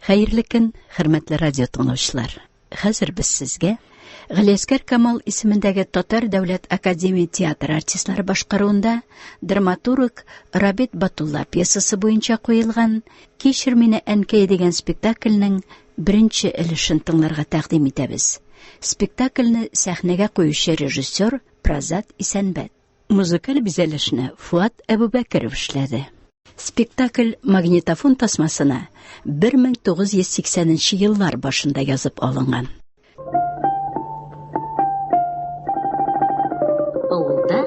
Хәерле көн, хөрмәтле радио тыңлаучылар. Хәзер без сезгә Галиәсгар Камал исемендәге Татар дәүләт академия театры артистлары башкаруында драматург Рабит Батулла пьесасы буенча куелган Кичер мине, әнкәй дигән спектакльнең беренче өлешен тыңларга тәкъдим итәбез. Спектакльне сәхнәгә куючы режиссер Празат Исәнбәт. Музыкаль бизәлешне Фуат Әбүбәкеров эшләде. Спектакль магнитофон тасмасына 1980 нче еллар башында язып алынган. Авылда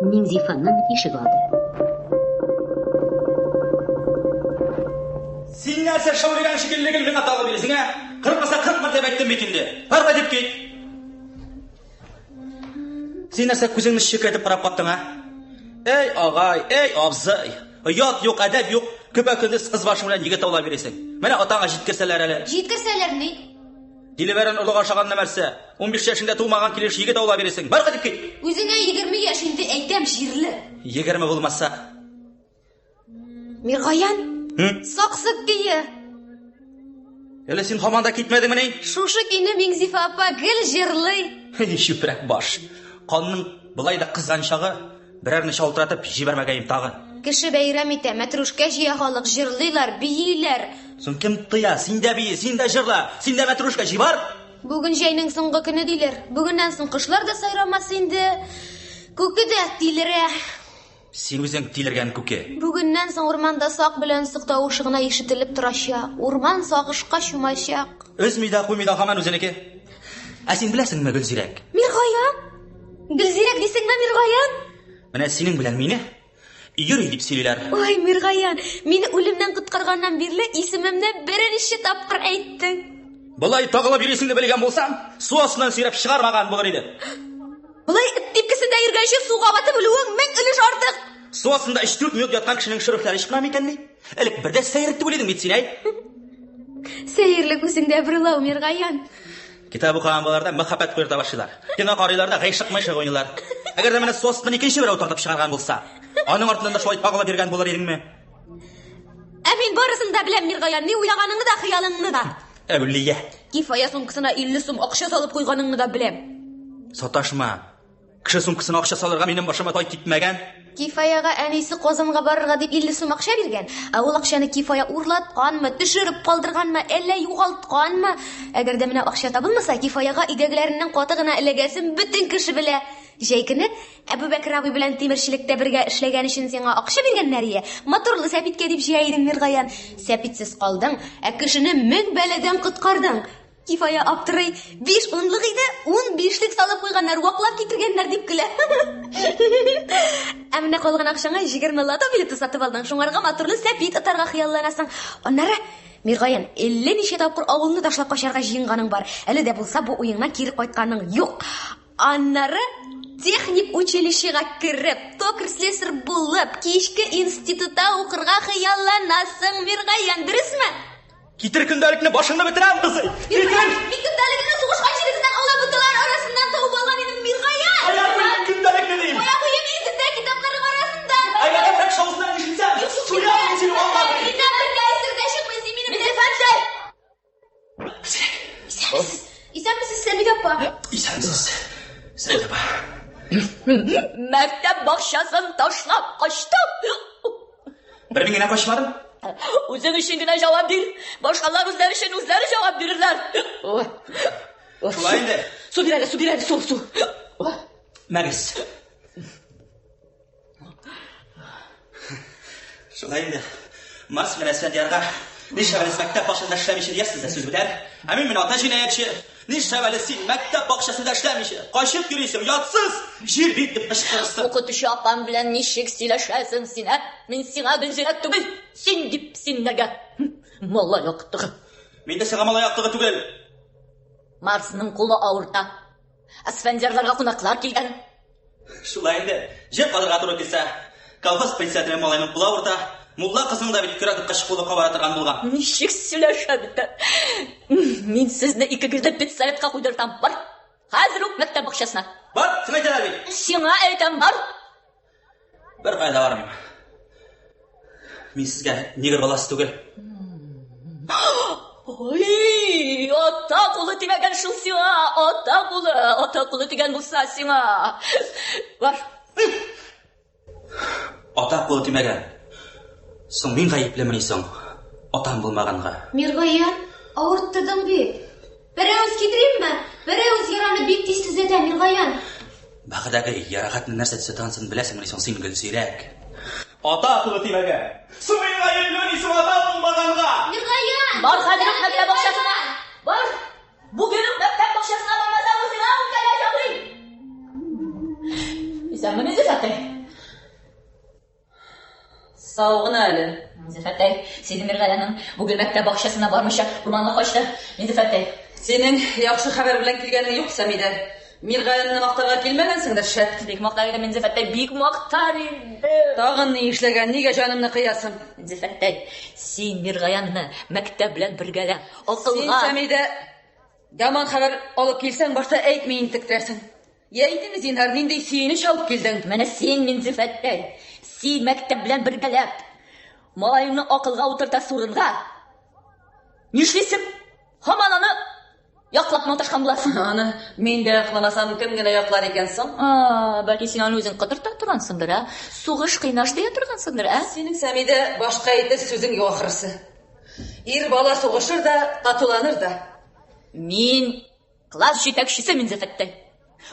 Миңзифаның ишек алды. Син нәрсә шаулыган шикелле гел миңа тагы бирәсең, ә? Кырыкмаса 40 мәртәбә әйттем бит инде. Бар кайтып кит. Син нәрсә күзеңне чекрәтеп карап каттың, ә? Эй, агай, эй, абзый. Оят юк, әдәп юк. Көпә-көндез кыз башың белән егет аулап йөрисең. Менә атаңа җиткерсәләр әле. Җиткерсәләр ни? Дилебәрен олыга ашаган нәмәрсә. 15 яшеңдә тумаган килеш егет аулап йөрисең. Бар кайтып кит. Үзеңә 20 яшь инде, әйтәм, җирле. 20 булмаса. Миргаян? Саксык көе. Әле син һаман да китмәдеңмени? Шушы көйне Миңзифа апа гел җырлый. Чүпрәк баш. Канның былай да кызган чагы, берәрне чалтыратып җибәрмәгәем тагы. Кеше бәйрәм итә, мәтрүшкә җыя халык, җырлыйлар, бииләр. Соң кем тыя? Син дә бии, син дә җырла, син дә мәтрүшкә җый, бар! Бүген җәйнең соңгы көне диләр. Бүгеннән соң кошлар да сайрамас инде. Күке дә тилерә. Син үзең тилергән күке. Бүгеннән соң урманда сак белән сык тавышы гына ишетелеп торачак. Урман сагышка чумачак. Өзми дә куймый да һаман үзенеке. Ә син беләсеңме, Гөлзирәк? Миргаян? Гөлзирәк дисеңме, Миргаян? Менә синең белән мине йөри дип сөйлиләр. Ой, Миргаян, мине үлемнән коткарганнан бирле исемемне беренче тапкыр әйттең. Болай тагылып йөрисеңне белгән булсам, су астыннан сөйрәп чыгармаган булыр иде. Болай эт типкесендә йөргәнче суга батып үлүең мең өлеш артык. Су астында 3-4 минут яткан кешенең шөрефләре чыкмый микәнни? Элек бер дә сәер түгел идең бит син, әй. Сәерлек үзеңдә бер лау, Миргаян. Китап укыган балаларда мәхәббәт куерта башлыйлар. Кино карыйлар да гыйшык-мыйшык уйныйлар. Әгәр дә менә су астыннан икенче берәү тартып чыгарган булса, аның артыннан да шулай тагылып йөргән булыр идеңме? Ә мин барысын да беләм, Миргаян, ни уйлаганыңны да, хыялыңны да. Әүлия. Кифая сумкасына 50 сум акча салып куйганыңны да беләм. Саташма. Кеше сумкасына акча салырга минем башыма тай типмәгән. Кифаяга әнисе Казанга барырга дип 50 сум акча биргән. Ә ул акчаны Кифая урлатканмы, төшереп калдырганмы, әллә югалтканмы? Әгәр дә менә акча табылмаса, Кифаяга өйдәгеләреннән каты гына эләгәсен бөтен кеше белә. Җәй көне Әбүбәкер абый белән тимерчелектә бергә эшләгән өчен сиңа акча биргәннәр ие. Моторлы сәпиткә дип җыя идең, Миргаян. Сәпитсез калдың, ә кешене мең бәладән коткардың. Кифая аптырый. Биш унлык иде, ун бишлек салып куйганнар, ваклап китергәннәр дип көлә. Ә менә калган акчаңа 20 лото билеты сатып алдың. Шуңарга моторлы сәпит отарга хыялланасың. Аннары Миргаян, әллә ничә тапкыр авылны ташлап качарга җыенганың бар. Әле дә булса бу уеңнан кире кайтканың юк. Аннары техник училищега кереп, токарь-слесарь булып, кичке институтта укырга хыялланасың, Миргаян, дөресме? Китер көндәлекне, башыңны бетерәм, кызый! Китер! Мин көндәлегеңне сугышкан җирегездән алабуталар арасыннан табып алган идем, Миргаян! Кая куйдың көндәлекне дим? Кая куйдым үзендә китапларың арасында? Әгәр дә шаусына ишетсәм, суям мин сине, валлаһи! Миннән бер нәрсә дә чыкмый, син минем белән Исәнмесез. Исәнмесез, Сәмигә апа. Исәнмесез, Сәмигә апа. Мәктәп бакчасын ташлап качтым. Бер мин генә качмадым. Үзең өчен генә җавап бир. Башкалар үзләре өчен үзләре җавап бирерләр. Шулай инде. Су бир әле, су бир әле, су, су. Мәгез. Шулай инде. Марс менә Әсфәндиярга нишләп әле мәктәп бакчасында эшләмичә диярсез дә сүз бетәр. Ә мин менә ата җинаятьче. Нишләп әле син мәктәп бакчасында эшләмичә, качып йөрисең, оятсыз! Җир бит дип кычкырырсың. Укытучы апам белән ничек сөйләшәсең син, ә? Мин сиңа Гөлзирәк түгел, син дип син нәгә? Малай актыгы. Мин дә сиңа малай актыгы түгел. Марсның кулы авырта. Әсфәндиярларга кунаклар килгән. Шулай инде, җир казырга туры килсә, колхоз председателе малайның кулы авырта, мулла кызының да бит көрәк тоткач кулы кабара торган булган. Ничек сөйләшә бит. Мин сезне икегезне педсоветка куйдыртам. Бар. Хәзер үк мәктәп бакчасына. Бар, сиңа әйтәләр бит. Сиңа әйтәм, бар. Бер кая да бармыйм. Мин сезгә негр баласы түгел. Ой, ата кулы тимәгән шул сиңа, ата кулы, ата кулы тигән булса сиңа. Бар. Ата кулы тимәгән. Соң мин гаеплемени соң? Атам булмаганга. Миргаян, авырттырдың бит. Пәрәвез китеримме? Пәрәвез яраны бик тиз төзәтә, Миргаян. Бәхет әби, ярәхәтне нәрсә төзәтә ансын беләсеңмени соң син, Гөлсирәк? Ата кулы тимәгән. Соң мин гаеплемени соң ата булмаганга? Миргаян! Бар хәзер үк мәктәп бакчасына. Бар. Бүген үк мәктәп бакчасына бармасаң, үзеңә үпкәләр абый. Исәнме, Минзифәттәй? Сау гына әле. Минзифәттәй, синең Миргаяның бүген мәктәп бакчасына бармыйча урманга качты. Минзифәттәй. Синең яхшы хәбәр белән килгәнең юк, Сәмидә. Миргаянны мактарга килмәгәнсеңдер, шәт. Бик мактар идем, Минзифәттәй, бик мактар идем. Тагын ни эшләгән, нигә җанымны кыясың? Минзифәттәй, син Миргаянны мәктәп белән бергәләп акылга... Син, Сәмидә, яман хәбәр алып килсәң, башта әйтми интектерәсең. Йә әйт инде, зинһар, нинди сөенеч алып килдең? Менә син, Минзифәттәй, син мәктәп белән бергәләп малаеңны акылга утыртасы урынга нишлисең? Һаман аны яклап маташкан буласың. Аны мин дә якламасам, кем генә яклар икән соң? А, бәлки син аны үзең котырта торгансыңдыр, ә? Сугыш кыйнаш дия торгансыңдыр, ә? Синең, Сәмидә, башка әйтер сүзең юк ахрысы. Ир бала сугышыр да, татуланыр да. Мин класс җитәкчесе, Минзәфәттәй.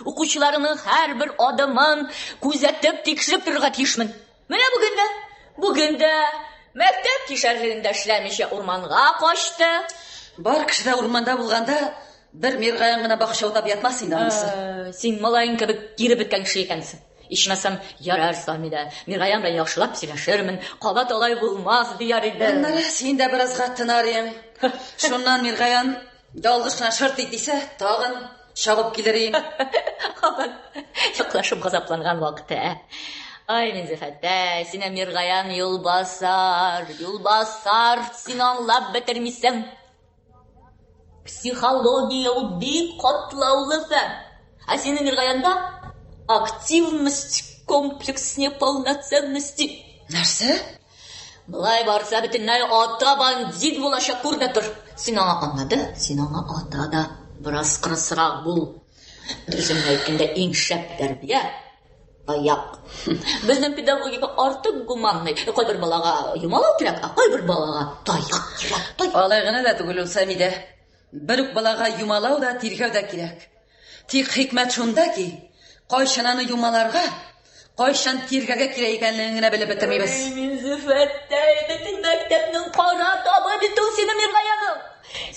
Укучыларының һәрбер адымын күзәтеп, тикшереп торырга тиешмен. Менә бүген дә, бүген дә мәктәп кишәрлегендә эшләмичә урманга качты. Бар кеше дә урманда булганда, бер Миргаян гына бакча утап ятмас инде анысы. Син малаең кебек кире беткән кеше икәнсең. Ичмасам, ярар, Самидә, Миргаян белән яхшылап сөйләшермен, кабат алай булмас, дияр иде. Аннары син дә беразга тынар идең. Шуннан Миргаян ялгыш кына шырт итсә, тагын чабып килер идең. Һаман яклашып газапланган вакыты, ә? Ай, Минзифәттәй, сине Миргаян юлбасар, юлбасар, син аңлап бетермисең. Психология ул бик катлаулы фән. Ә синең Миргаянда активность, комплекс неполноценности. Нәрсә? Болай барса бөтенләй ата бандит булачак, күр дә тор. Син аңа ана да, син аңа ата да. Бераз кырысрак бул. Дөресен әйткәндә, иң шәп тәрбия таяк. Безнең педагогика артык гуманный. Кайбер балага юмалау кирәк, ә кайбер балага таяк кирәк. Таяк. Алай гына да түгел ул, Сәмидә. Бер үк балага юмалау да, тиргәү дә кирәк. Тик хикмәт шунда ки, кайчан аны юмаларга, кайчан тиргәргә кирәк икәнлеген генә белеп бетермибез. Эй, Минзифәттәй, бөтен мәктәпнең кара табы бит ул синең Миргаяның.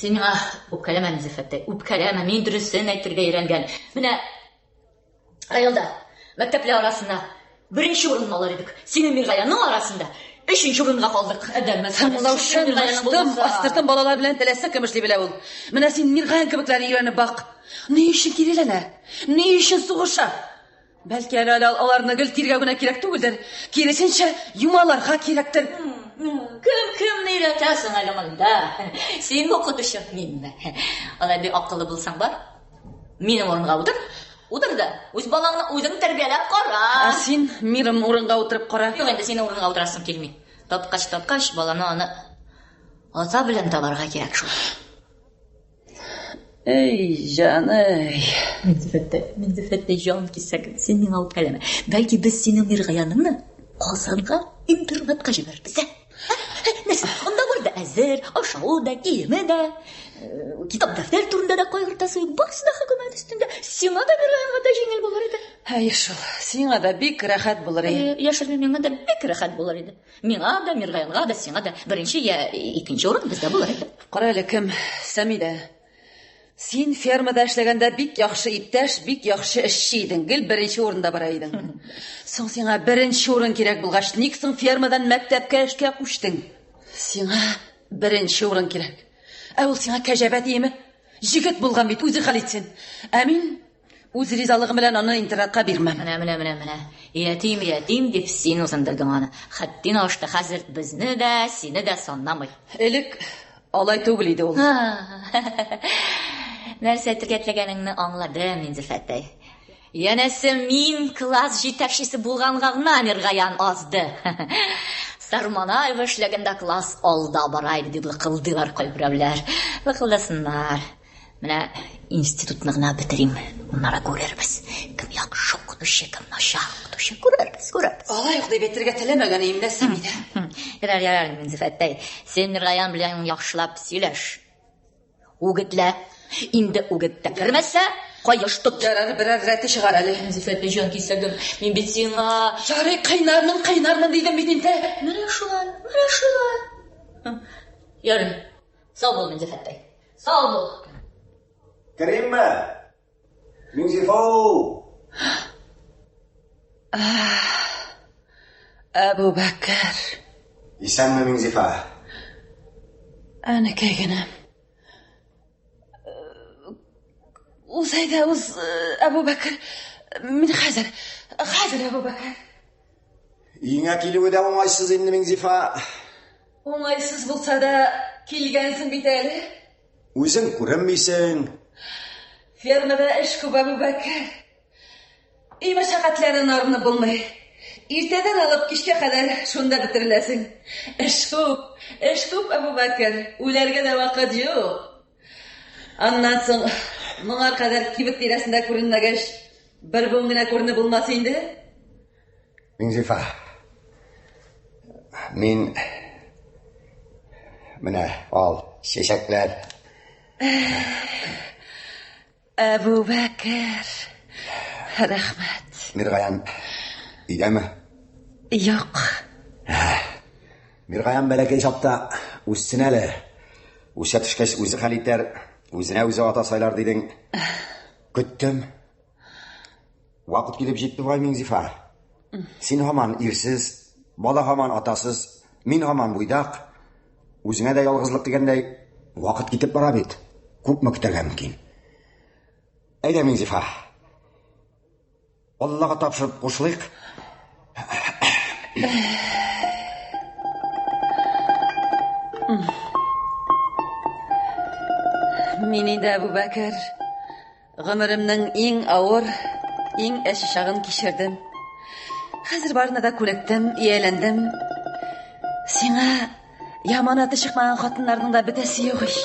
Син миңа үпкәләмә, Минзифәттәй, үпкәләмә, мин дөресен әйтергә өйрәнгән. Менә районда мәктәпләр арасында беренче урынны алыр идек. Синең Миргаяның арасында өченче урынга калдык. Адәм Тыңлаучан, мыштым, астыртын балалар белән теләсә кем эшли белә ул. Менә син Миргаян кебекләрне өйрәнеп бак. Ни өчен киреләнә? Ни өчен сугыша? Бәлки әле әле аларны гел тиргәү генә кирәк түгелдер. Киресенчә, юмаларга кирәктер. Кем кемне өйрәтәсең әле монда? Син укытучы, минме? Алай бик акыллы булсаң бар. Минем урынга утыр. Утыр да, үз балаңны үзең тәрбияләп кара. Ә син минем урынга утырып кара. Юк инде, синең урынга утырасым килми. Тапкач, тапкач, баланы аны ата белән табарга кирәк шул. Эй, җаный. Минзифәттәй, Минзифәттәй, җан кисәгем, син миңа үпкәләмә. Бәлки без синең Миргаяныңны Казанга интернатка җибәрербез, ә? Нәрсә, анда бар да әзер, ашавы да, киеме дә, китап дәфтәр турында да кайгыртасы юк, барысы да хөкүмәт өстендә. Сиңа да Миргаянга да җиңел булыр иде. Әйе шул, сиңа да бик рәхәт булыр иде. Яшермим, миңа да бик рәхәт булыр иде. Миңа да, Миргаянга да, сиңа да беренче я икенче урын бездә булыр иде. Кара әле, кем, Сәмидә. Син фермада эшләгәндә бик яхшы иптәш, бик яхшы эшче идең, гел беренче урында бара идең. Соң сиңа беренче урын кирәк булгач, ник соң фермадан мәктәпкә эшкә күчтең? Сиңа беренче урын кирәк. Ә ул сиңа кәҗәбә тиеме? Җегет булган бит, үзе хәл итсен. Ә мин үз ризалыгым белән аны интернатка бирмәм. Менә, менә, менә, менә. Өйрәтим, өйрәтим дип син узындырдың аны. Хәттин ашты, хәзер безне дә, сине дә саннамый. Элек алай түгел иде ул. Нәрсә әйтергә теләгәнеңне аңладым, Минзифәттәй. Янәсе мин класс җитәкчесе булганга гына Миргаян азды. Сарманаева эшләгәндә класс алда бара иде дип лыкылдыйлар кайберәүләр. Лыкылдасыннар. Менә институтны гына бетерим, аннары күрербез. Кем яхшы укытучы, кем начар укытучы, күрербез, күрербез. Алай ук дип әйтергә теләмәгән идем дә, Сәмидә. Ярар, ярар, Минзифәттәй. Син Миргаян белән яхшылап сөйләш. Үгетлә. Инде үгет тә кермәсә, каеш тот. Ярар, берәр рәте чыгар әле. Минзифәттәй, җан кисәгем, мин бит сиңа... Ярый, кыйнармын, кыйнармын дидем бит инде. Менә шулай, менә шулай. Ярый, сау бул, Минзифәттәй. Сау бул. Керимме? Миңзифау! Әбүбәкер. Исәнме, Миңзифа? Әнекәй генәм. Уз әйдә, уз, Әбүбәкер. Мин хәзер, хәзер, Әбүбәкер. Өеңә килүе дә уңайсыз инде, Миңзифа. Уңайсыз булса да, килгәнсең бит әле. Үзең күренмисең. Фермада эш күп, Әбүбәкер. Өй мәшәкатьләрен арынып булмый. Иртәдән алып кичкә кадәр шунда бетереләсең. Эш күп, эш күп, Әбүбәкер. Үләргә дә вакыт юк. Аннан соң, моңар кадәр кибет тирәсендә күренмәгәч, бер бүген генә күренеп булмас инде. Миңзифа, мин менә ал чәчәкләр. Әбүбәкер, рәхмәт. Миргаян өйдәме? Юк. Миргаян бәләкәй чакта үссен әле. Үсә төшкәч үзе хәл итәр, үзенә үзе ата сайлар дидең. Көттем. Вакыт килеп җитте бугай, Миңзифа. Син һаман ирсез, бала һаман атасыз, мин һаман буйдак. Үзеңә дә ялгызлык дигәндәй, вакыт китеп бара бит. Күпме көтәргә мөмкин? Әйдә, Миңзифа. Аллага тапшырып кушылыйк. Мин инде, Әбүбәкер, Гомеремнең иң авыр, иң әче чагын кичердем. Хәзер барына да күнектем, ияләндем. Сиңа яманаты чыкмаган хатыннарның да бетәсе юк ич.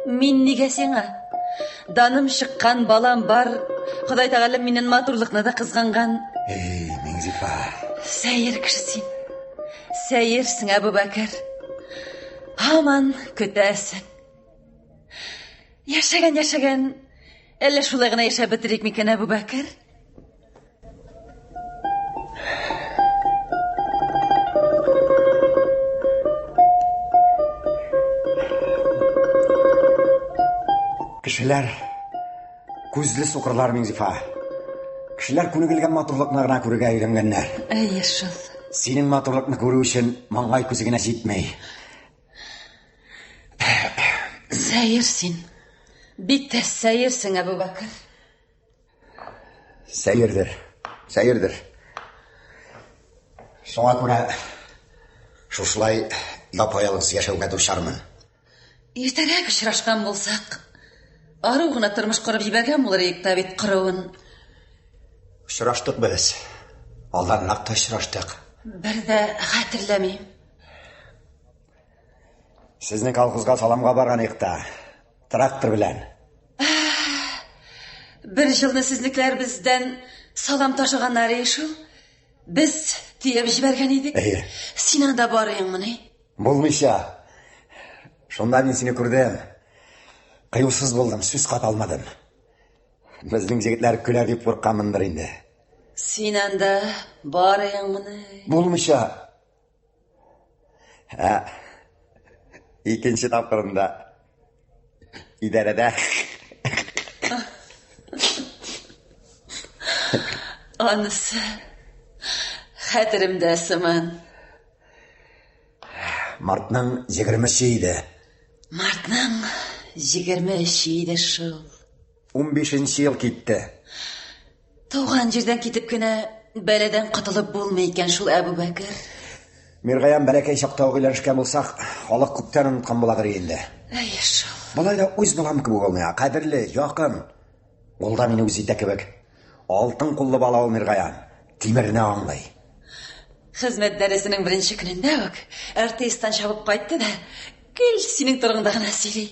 Мин нигә сиңа? Даным чыккан балам бар. Ходай Тәгалә миннән матурлыкны да кызганган. Эй, Миңзифа. Сәер кеше син. Сәерсең, Әбүбәкер. Һаман көтәсең. Яшәгән, яшәгән. Әллә шулай гына яшәп бетерик микән, Әбүбәкер? Кешеләр күзле сукырлар, Миңзифа. Кешеләр күнегелгән матурлыкны гына күрергә өйрәнгәннәр. Әйе шул. Синең матурлыкны күрү өчен маңгай күзе генә җитми. Сәер син. Бик тә сәерсең, Әбүбәкер. Сәердер, сәердер. Шуңа күрә шушылай япа-ялгыз яшәүгә дучармын. Иртәрәк очрашкан булсак, ару гына тормыш корып җибәргән булыр идек тә бит коруын. Очраштык без. Алданрак та очраштык. Бер дә хәтерләмим. Сезнең колхозга саламга барган идек та, трактор белән. Бер җылны сезнекләр бездән салам ташыганнар ие шул. Без төяп җибәргән идек. Әйе. Син анда барыеңмыни? Булмыйча. Шунда мин сине күрдем. Кыюсыз булдым, сүз ката алмадым. Безнең җегетләр көләр дип куркамындыр инде. Син анда барыеңмыни? Булмыйча. Ә, икенче тапкырында идарәдә. Анысы хәтеремдә сыман. Мартның 23 иде. Мартның 23 иде шул. 15 ел китте. Туган җирдән китеп кенә бәладән котылып булмый икән шул, Әбүбәкер. Миргаян бәләкәй чакта ук өйләнешкән булсак, халык күптән оныткан буладыр инде. Әйе шул. Болай да үз балам кебек ул миңа, кадерле, якын. Ул да мине үз итә кебек. Алтын куллы бала ул Миргаян. Тимерне аңлый. Хезмәт дәресенең беренче көнендә үк РТСтан чабып кайтты да, гел синең турыңда гына сөйли.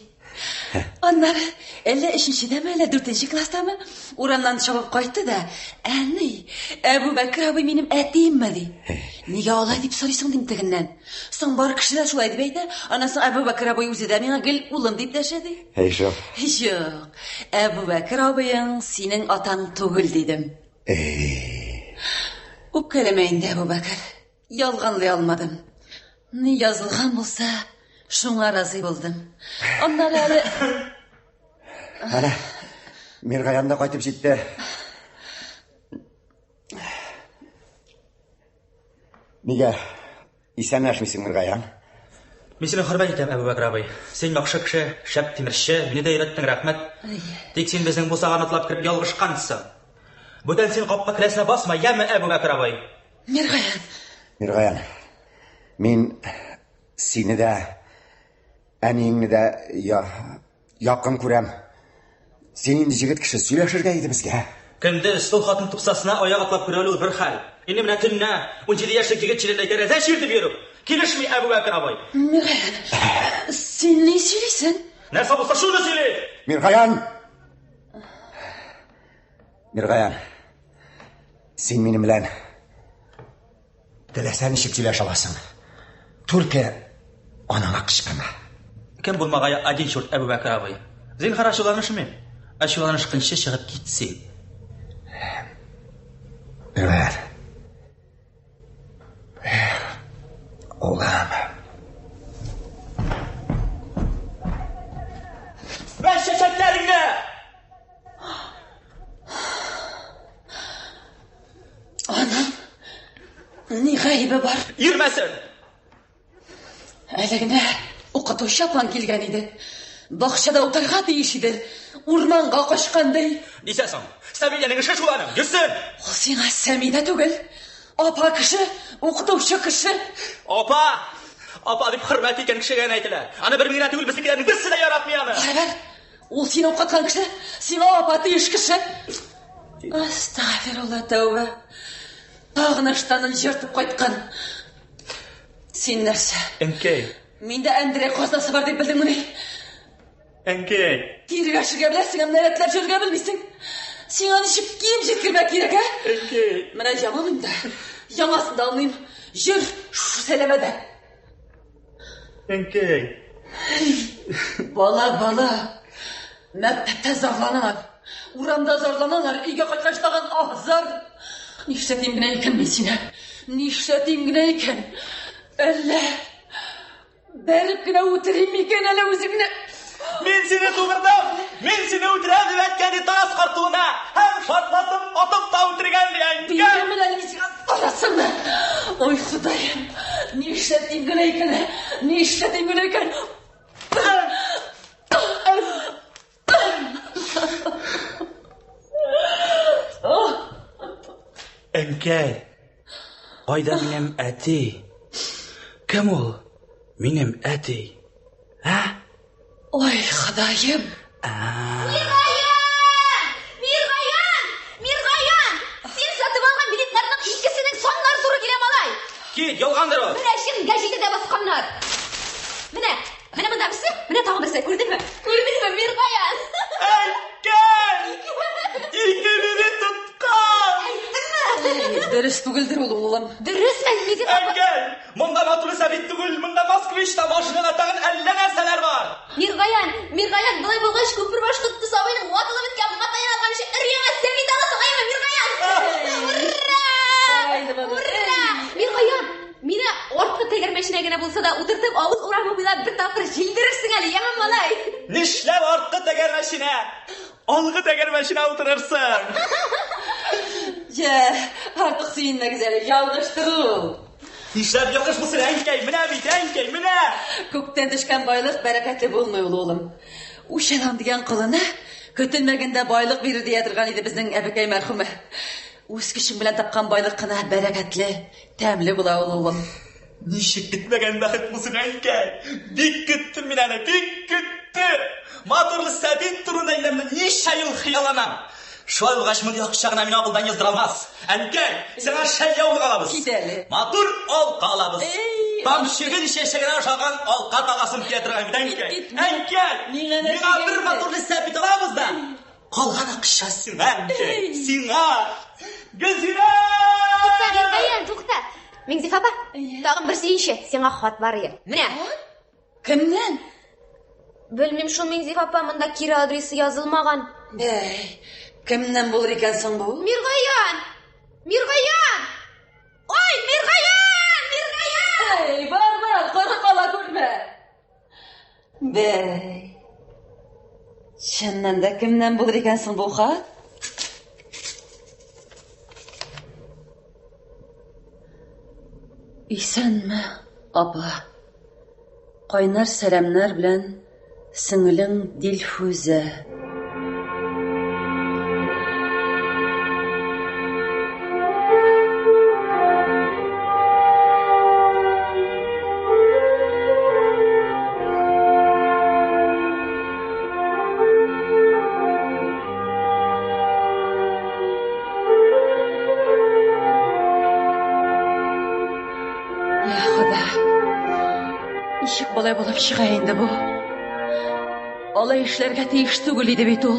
Аннары әллә өченчедәме, әллә дүртенче класстамы, урамнан чабып кайтты да, әни, Әбүбәкер абый минем әтиемме, ди. Нигә алай дип сорыйсың дим тегеннән. Соң бар кеше дә шулай дип әйтә. Аннан соң Әбүбәкер абый үзе дә миңа гел улым дип дәшә, ди. Әй шул. Юк, Әбүбәкер абыең синең атаң түгел, дидем. Эй. Үпкәләмә инде, Әбүбәкер. Ялганлый алмадым. Ни язылган булса, шуңа разый булдым. Аннары әле... Әнә, Миргаян да кайтып җитте. Нигә исәнләшмисең, Миргаян? Мин сине хөрмәт итәм, Әбүбәкер абый. Син яхшы кеше, шәп тимерче, мине дә өйрәттең, рәхмәт. Тик син безнең бусаганы атлап кереп ялгышкансың. Бүтән син капка келәсенә басма, яме, Әбүбәкер абый. Миргаян. Миргаян, мин сине дә, әниеңне дә я, якын күрәм. Син инде җегет кеше, сөйләшергә иде безгә. Көндез тол хатын тупсасына аяк атлап керү әле ул бер хәл. Инде менә төнлә 17 яшьлек егет чирендәй тәрәзә чиртеп йөрү килешми, Әбүбәкер абый. Миргаян, син ни сөйлисең? Нәрсә булса шуны сөйли. Миргаян! Миргаян, син минем белән теләсә ничек сөйләшә аласың. Түлке анаңа кычкырма. Кем булмагая один черт, Әбүбәкер абый. Зинһар ачуланышмыйм. Ачуланышкынчы чыгып кит син. Миргаян. Улым. Бәш чәчәкләреңне! Аның ни гаебе бар? Йөрмәсен! Әле генә укытучы апаң килгән иде. Бакчада утырырга тиеш иде. Урманга качкан ди. Нисә соң? Сәмидәнең эше шул аның. Йөрсен! Ул сиңа Сәмидә түгел. Апа кеше, укытучы кеше. Апа! Апа дип хөрмәт иткән кешегә генә әйтелә. Аны бер мин генә түгел, безнекеләрнең берсе дә яратмый аны. Барыбер, ул сине укыткан кеше, сиңа апа тиеш кеше. Астагфирулла, тәүбә. Тагын ыштанын җыртып кайткан. Син нәрсә? Әнкәй. Миндә Әндрәй казнасы бар дип белдеңмени? Әнкәй. Тиргәшергә беләсең, әмма рәтләп йөрергә белмисең. Сиңа ничек кием җиткермәк кирәк, ә? Әнкәй. Менә ямамыйм да, яңасын да алмыйм. Йөр, шушы сәләмәдә. Әнкәй. Бала, бала. Мәктәптә зарланалар. Урамда зарланалар, өйгә кайткач тагын аһ зар. Нишләтим генә икән мин сине? Нишләтим генә икән? Әллә бәреп кенә үтерим микән әле үзеңне? Мин сине тудырдым! Мин сине үтерәм дип әйткән ди Тарас картуына! Һәм шартлатып атып та үтергән ди, әнкәй! Бирәмен әле мин сиңа Тарасыңны! Ой, Ходаем! Нишләтим генә икән? Нишләтим генә икән? Әнкәй, кайда минем әти? Кем ул? Минем әти. Ә? Ой, Ходаем! Миргаян! Миргаян! Миргаян! Син сатып алган билетларның икесенең саннары туры килә, малай! Кит, ялгандыр ул. Менә чын гәҗитә басканнар. Менә, менә монда берсе, менә тагын берсе. Күрдеңме? Күрдеңме, Миргаян? Әнкәй! Ике билет тоткан! Әйттеңме? Дөрес түгелдер ул, улым. Дөрес, әнигез апа. Әнкәй! Монда матур сәбит түгел, монда москвич та, машинада тагын әллә нәрсәләр бар. Миргаян, Миргаян, болай булгач, күпер баш Котдус абыйның ватылып беткән матаен алганчы өр-яңа сәбит аласың, әйме, Миргаян? Ура! Ура! Миргаян, мине арткы тәгәрмәченә генә булса да утыртып, авыл урамы буйлап бер тапкыр җилдерерсең әле, яме, малай? Нишләп арткы тәгәрмәченә? Алгы тәгәрмәченә утырырсың. Җә, артык сөенмәгез әле, ялгыштыр ул. Нишләп ялгыш булсын, әнкәй, менә бит, әнкәй, менә! Күктән төшкән байлык бәрәкәтле булмый ул, улым. Үч алам дигән колына көтелмәгәндә байлык бирер дия торган иде безнең әбекәй мәрхүмә. Үз көчең белән тапкан байлык кына бәрәкәтле, тәмле була ул, улым. Ничек көтмәгән бәхет булсын, әнкәй! Бик көттем мин аны, бик көттем! Матурлы сәбит турында инде менә ничә ел хыялланам. Шулай булгач, мондый акча гына мине акылдан яздыра алмас. Әнкәй, сиңа шәльяулык алабыз. Кит әле. Матур алка алабыз. Эй, Тамчыгын чәчәгенә ошаган алка тагасым килә торган бит, әнкәй. Әнкәй! Миңа бер матур ләсәп алабыз да. Калган акча сиңа, әнкәй. Сиңа. Гөлзирә! Тукта, Миргаян, тукта. Миңзифа апа, тагын бер сөенче, сиңа хат бар иде. Менә. Кемнән? Белмим шул, Миңзифа апа, монда кире адресы язылмаган. Бәй, кемнән булыр икән соң бу? Миргаян! Миргаян! Ой, Миргаян! Миргаян! Эй, бар, бар, коры кала күрмә. Бәй. Чыннан да кемнән булыр икән соң бу хат? Исәнме, апа. Кайнар сәламнәр белән сеңелең Дилфүзә. Я Хода, ничек болай булып чыга инде бу? Алай эшләргә тиеш түгел иде бит ул.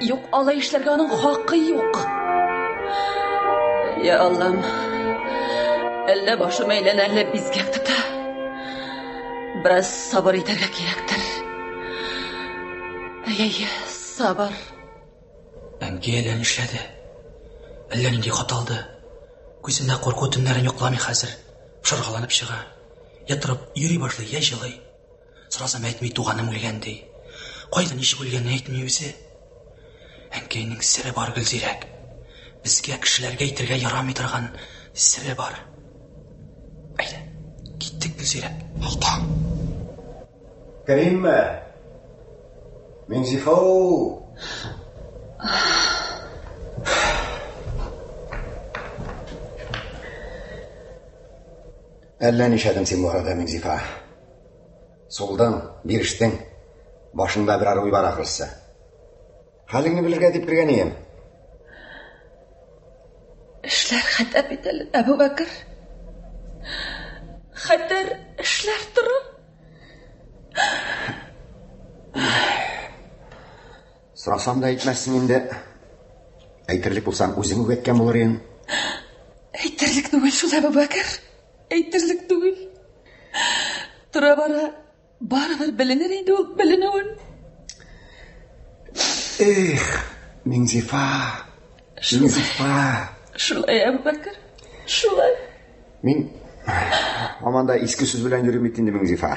Юк, алай эшләргә аның хакы юк. Я Аллам, әллә башым әйләнә, әллә бизгәк тота. Бераз сабыр итәргә кирәктер. Әй, сабыр. Әнкәй әллә нишләде. Әллә нинди хат алды. Күзендә курку төннәрен йокламый хәзер. Шыргаланып чыга. Я торып йөри башлый, я җылый. Сорасам әйтми, туганым үлгән ди. Кайда ничек үлгәнен әйтми үзе. Әнкәйнең сере бар, Гөлзирәк. Безгә кешеләргә әйтергә ярамый торган сере бар. Әйдә, киттек, Гөлзирәк. Әйдә. Керимме? Миңзифа! Әллә нишләдең син бу арада, Миңзифа? Сулдың, бирештең. Башыңда берәр уй бар ахрысы. Хәлеңне белергә дип кергән идем. Эшләр хәтәр бит әле, Әбүбәкер. Хәтәр эшләр тора. Сорасам да әйтмәссең инде. Әйтерлек булсам, үзең үк әйткән булыр идең. Әйтерлек түгел шул, Әбүбәкер. Әйтерлек түгел. Тора-бара барыбер беленер инде ул беленүен. Эх, Миңзифа. Миңзифа. Шулай, Әбүбәкер. Шулай. Мин һаман да иске сүз белән йөрим бит инде, Миңзифа.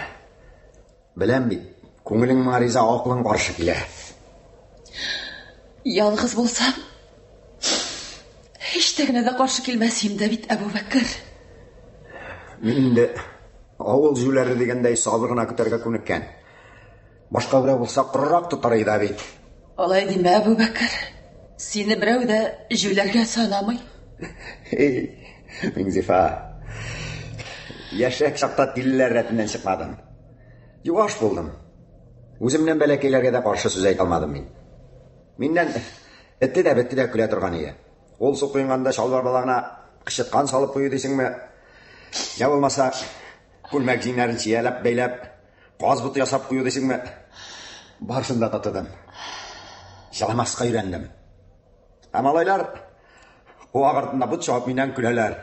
Беләм бит, күңелең моңа риза, акылың каршы килә. Ялгыз булсам, һич тә генә дә каршы килмәс идем дә бит, Әбүбәкер. Мин инде авыл җүләре дигәндәй сабыр гына көтәргә күнеккән. Башка берәү булса, корырак тотар иде бит. Алай димә, Әбүбәкер. Сине берәү дә җүләргә санамый. Эй, Миңзифа. Яшьрәк чакта тилеләр рәтеннән чыкмадым. Юаш булдым. Үземнән бәләкәйләргә дә каршы сүз әйтә алмадым мин. Миннән эте дә бете дә көлә торган иде. Кул су коенганда чалбар балагына кычыткан салып кую дисеңме? Я булмаса, күлмәк җиңнәрен чияләп бәйләп, каз боты ясап кую дисеңме? Барысын да татыдым. Җыламаска өйрәндем. Ә малайлар куак артында бот чабып миннән көләләр.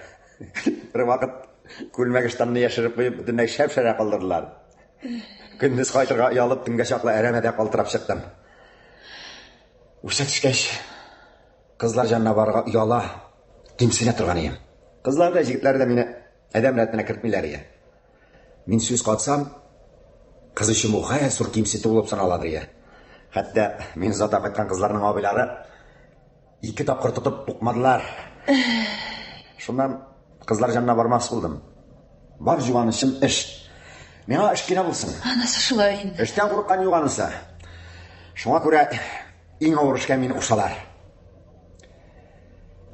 Бер вакыт күлмәк ыштанны яшереп куеп, бөтенләй шәп-шәрә калдырдылар. Көндез кайтырга оялып, төнгә чаклы әрәмәдә калтырап чыктым. Үсә төшкәч, кызлар янына барырга ояла, кимсенә торган идем. Кызлар да, җегетләр дә мине адәм рәтенә кертмиләр иде. Мин сүз катсам, кыз өчен бу гаять зур кимсетү булып саналадыр иде. Хәтта мин озата кайткан кызларның абыйлары ике тапкыр тотып тукмадылар. Шуннан кызлар янына бармас булдым. Бар юанычым эш. Миңа эш кенә булсын. Анасы шулай инде. Эштән курыккан юк анысы. Шуңа күрә иң авыр эшкә мине кушалар.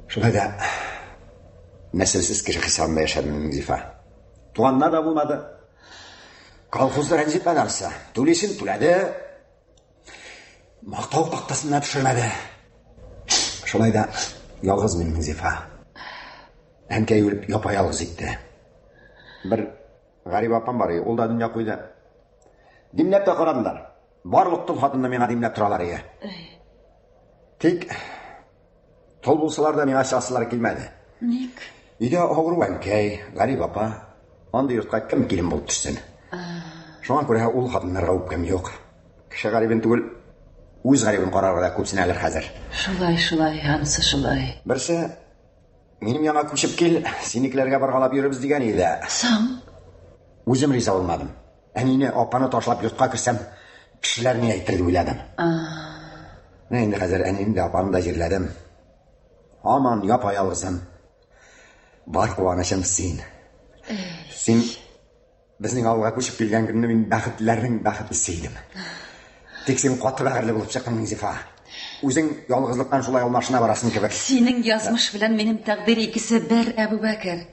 Шулай да нәселсез кеше хисабында яшәдем мин, Зифа. Туганнар да булмады. Колхозда рәнҗетмәде анысы. Түлисен түләде. Мактау тактасына төшермәде. Шулай да ялгыз мин, Зифа. Әнкәй үлеп япа-ялгыз итте. Бер гарип апам бар, ул да дөнья куйды. Димләп тә карадылар. Барлык тол хатынны миңа димләп торалар ие. Тик тол булсалар да миңа чыгасылары килмәде. Ник? Өйдә авыру әнкәй, гарип апа. Андый йортка кем килен булып төшсен? Шуңа күрә ул хатыннарга үпкәм юк. Кеше гарибен түгел, үз гарибен карарга да күпсенәләр хәзер. Шулай, шулай, анысы шулай. Берсе минем яңа күчеп кил, синекеләргә баргалап йөрербез дигән иде. Соң? Үзем риза булмадым. Әнине, апаны ташлап йортка керсәм, кешеләр ни әйтер дип уйладым. Менә инде хәзер әнине дә, апаны да җирләдем. Һаман япа-ялгызым. Бар куанычым син. Син безнең авылга күчеп килгән көнне мин бәхетлеләрнең бәхетлесе идем. Тик син каты бәгырьле булып чыктың, Миңзифа. Үзең ялгызлыктан шулай алмашына барасың кебек. Синең язмыш белән минем тәкъдир икесе бер, Әбүбәкер.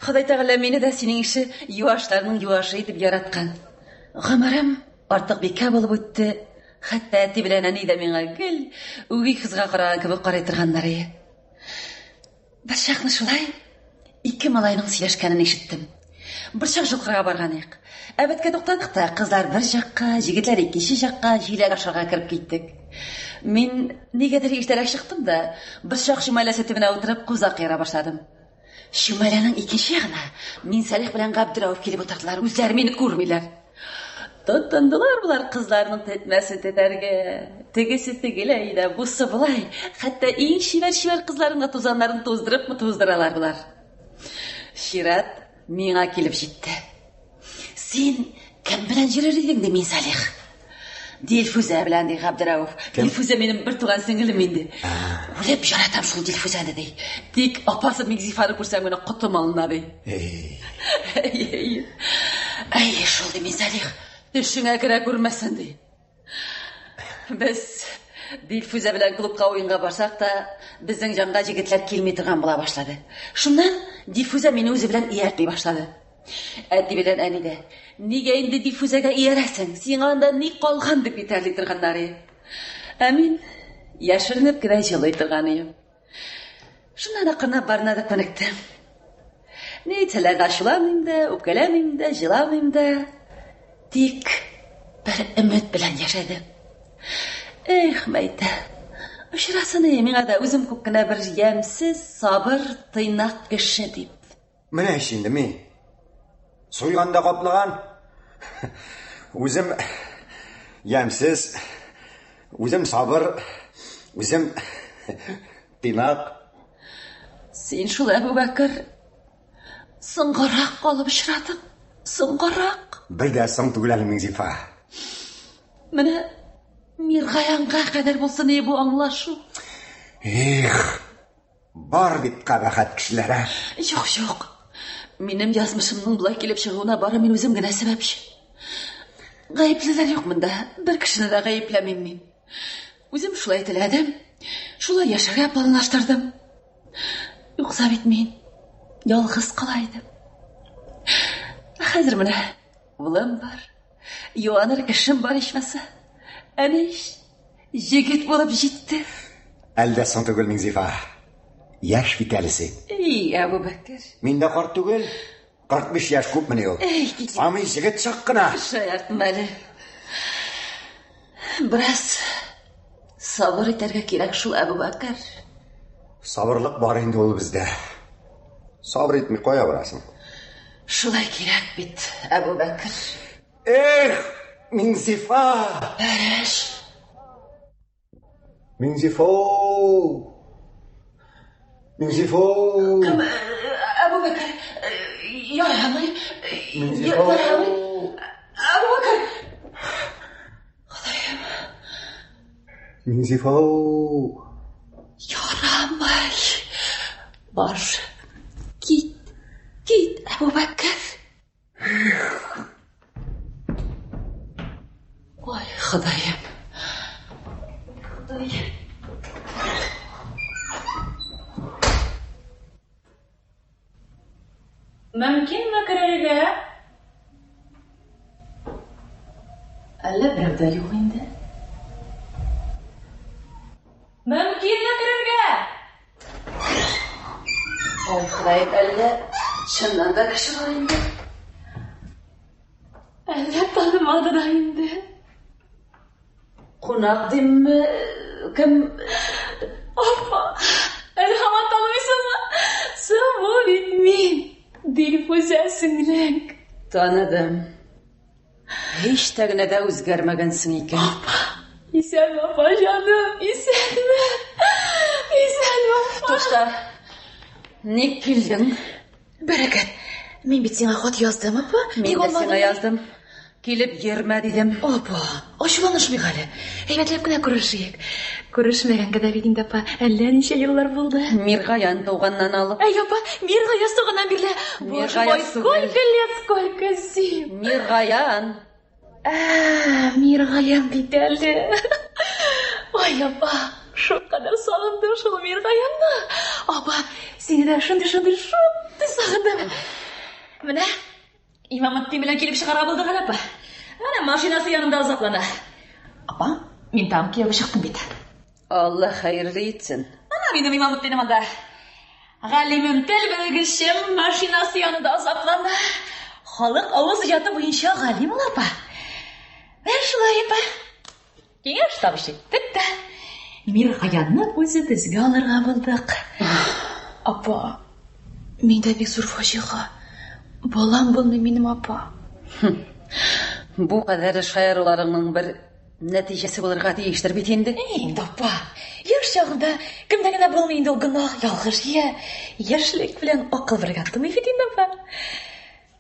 Ходай Тәгалә мине дә синең ише юашларның юашы итеп яраткан. Гомерем артык бикә булып үтте. Хәтта әти белән әни дә миңа гел үги кызга караган кебек карый торганнар иде. Бер чакны шулай ике малайның сөйләшкәнен ишеттем. Борчак җылкырга барган идек. Әбәткә туктадык та, кызлар бер жакка, җегетләр икенче жакка җиләк ашарга кереп киттек. Мин нигәдер иртәрәк чыктым да, борчак чүмәләсе төбенә утырып кузак яра башладым. Чүмәләнең икенче ягына Минсәлих белән Габдерәүф килеп утырдылар, үзләре мине күрмиләр. Тотындылар болар кызларның тетмәсен тетәргә. Тегесе тегеләй дә, бусы болай. Хәтта иң чибәр-чибәр кызларның да тузаннарын туздырыпмы туздыралар болар. Чират миңа килеп җитте. Син кем белән йөрер идең, ди Минсалих. Дилфүзә белән, ди Габдерәүф. Дилфүзә минем бер туган сеңелем инде. Үлеп яратам шул Дилфүзәне, ди. Тик апасы Миңзифаны күрсәм генә котым алына, ди. Әй, әй, шул ди Минсалих. Төшеңә керә күрмәсен, ди. Без Дилфүзә белән клубка уенга барсак та, безнең җанга җегетләр килми торган була башлады. Шуннан Дилфүзә мине үзе белән ияртми башлады. Әти белән әни дә, нигә инде Дилфүзәгә иярәсең, сиңа анда ни калган дип битәрли торганнар иде. Ә мин яшеренеп кенә җылый торган идем. Шуннан акрынлап барына да күнектем. Ни әйтсәләр дә ачуланмыйм да, үпкәләмим дә, җыламыйм да. Тик бер өмет белән яшәдем. Эх, мәйтә. Очрасын миңа да үзем күк кенә бер ямьсез, сабыр, тыйнак кеше дип. Менә ич инде мин. Суйган да каплаган. Үзем ямьсез, үзем сабыр, үзем тыйнак. Син шул, Әбүбәкер, соңгарак калып очрадың. Соңгарак. Бер дә соң түгел әле, Миңзифа. Менә Миргаянга кадәр булсын и бу аңлашу. Эх, бар бит кабахәт кешеләр, ә. Юк, юк. Минем язмышымның болай килеп чыгуына бары мин үзем генә сәбәпче. Гаеплеләр юк монда. Бер кешене дә гаепләмим мин. Үзем шулай теләдем. Шулай яшәргә планлаштырдым. Юкса бит мин ялгыз кала идем. Хәзер менә улым бар. Юаныр кешем бар ичмаса. Әнә ич, җегет булып җитте. Әле дә соң түгел, Миңзифа. Яшь бит әле син. Эй, Әбүбәкер. Мин дә карт түгел. 45 яшь күпмени ул? Эй, кит. Самый җегет чак кына. Шаяртма әле. Бераз сабыр итәргә кирәк шул, Әбүбәкер. Сабырлык бар инде ул бездә. Сабыр итми кая барасың? Шулай кирәк бит, Әбүбәкер. Эх, Миңзифа! Бәрәш! Миңзифа! Миңзифа! Кем? Әбүбәкер. Ярамый. Миңзифа! Ярамый. Әбүбәкер. Ходаем. Миңзифа! Ярамый. Бар. Кит. Кит, Әбүбәкер. Ой, Ходаем. Ходаем. Мөмкинме керергә? Әллә берәү дә юк инде. Мөмкинме керергә? Ой, Ходаем, әллә... Чыннан да кеше бар инде. Әллә танымады да инде. Кунак димме? Кем? Апа, әле һаман танымыйсыңмы? Соң бу бит мин, Дилфүзә сеңлең. Таныдым. Һич тә генә дә үзгәрмәгәнсең икән. Апа, исәнме, апа җаным, исәнме? Исәнме, апа? Тукта. Ник килдең? Бәрәкәт. Мин бит сиңа хат яздым, апа. Мин дә сиңа яздым. Килеп йөрмә дидем. Апа, ачуланышмыйк әле. Әйбәтләп кенә күрешик. Күрешмәгәнгә дә бит инде, апа, әллә ничә еллар булды. Миргаян туганнан алып. Әй, апа, Миргаяз туганнан бирле. Боже мой, сколько лет, сколько зим. Миргаян. Ә, Миргаян бит әле. Ой, апа, шулкадәр сагындым шул Миргаянны. Апа, сине дә шундый-шундый шундый сагындым. Менә Имаматдин белән килеп чыгарга булдык әле, апа. Менә машинасы янында озаклана. Апа, мин там кияүгә чыктым бит. Алла хәерле итсен. Ана минем Имамутдиным анда. Галимем, тел белгечем машинасы янында озаклана. Халык авыз иҗаты буенча галим ул, апа. Менә шулай, апа. Киңәш табыш иттек тә, Миргаянны үзебезгә алырга булдык. Апа, миндә бик зур фаҗига. Балам булмый минем, апа. Бу кадәр шаяруларыңның бер нәтиҗәсе булырга тиештер бит инде. Инде, апа, яшь чагында кемдә генә булмый инде ул гөнаһ, ялгыш, я. Яшьлек белән акыл бергә тумый бит инде, апа.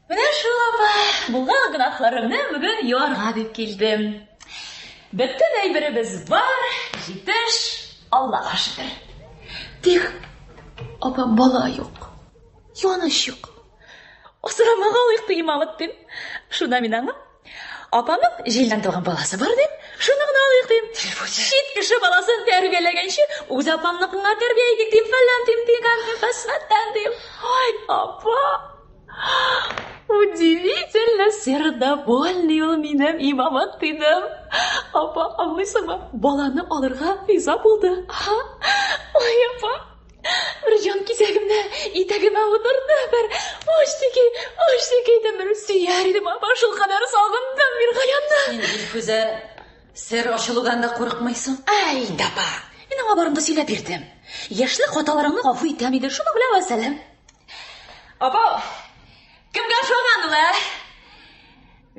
Менә шул, апа, булган гөнаһларымны бүген юарга дип килдем. Бөтен әйберебез бар, җитеш, Аллага шөкер. Тик, апа, бала юк, юаныч юк. Асрамага алыйк ди Имаметдин. Шунда мин аңа, апамның җилдән туган баласы бар дим, шуны гына алыйк дим. Чит кеше баласын тәрбияләгәнче, үз апамныкына тәрбия итик дим, фәлән дим, дигән, фәсмәттән дим. Ай, апа! Удивительно сердобольный ул минем Имаматдиным. Апа, аңлыйсыңмы? Баланы алырга риза булды. Ой, апа, бер җан кисәгемне итәгемә утырды, бер үчтеки, үчтеки итеп бер сөяр идем, апа, шулкадәр сагындым Миргаянны. Син, Дилфүзә, сер ачылудан да курыкмыйсың? Әй, инде, апа, мин аңа барын да сөйләп бирдем. Яшьлек хаталарыңны гафу итәм иде, шуның белән вәссәлам. Апа, кемгә ошаган ул, ә?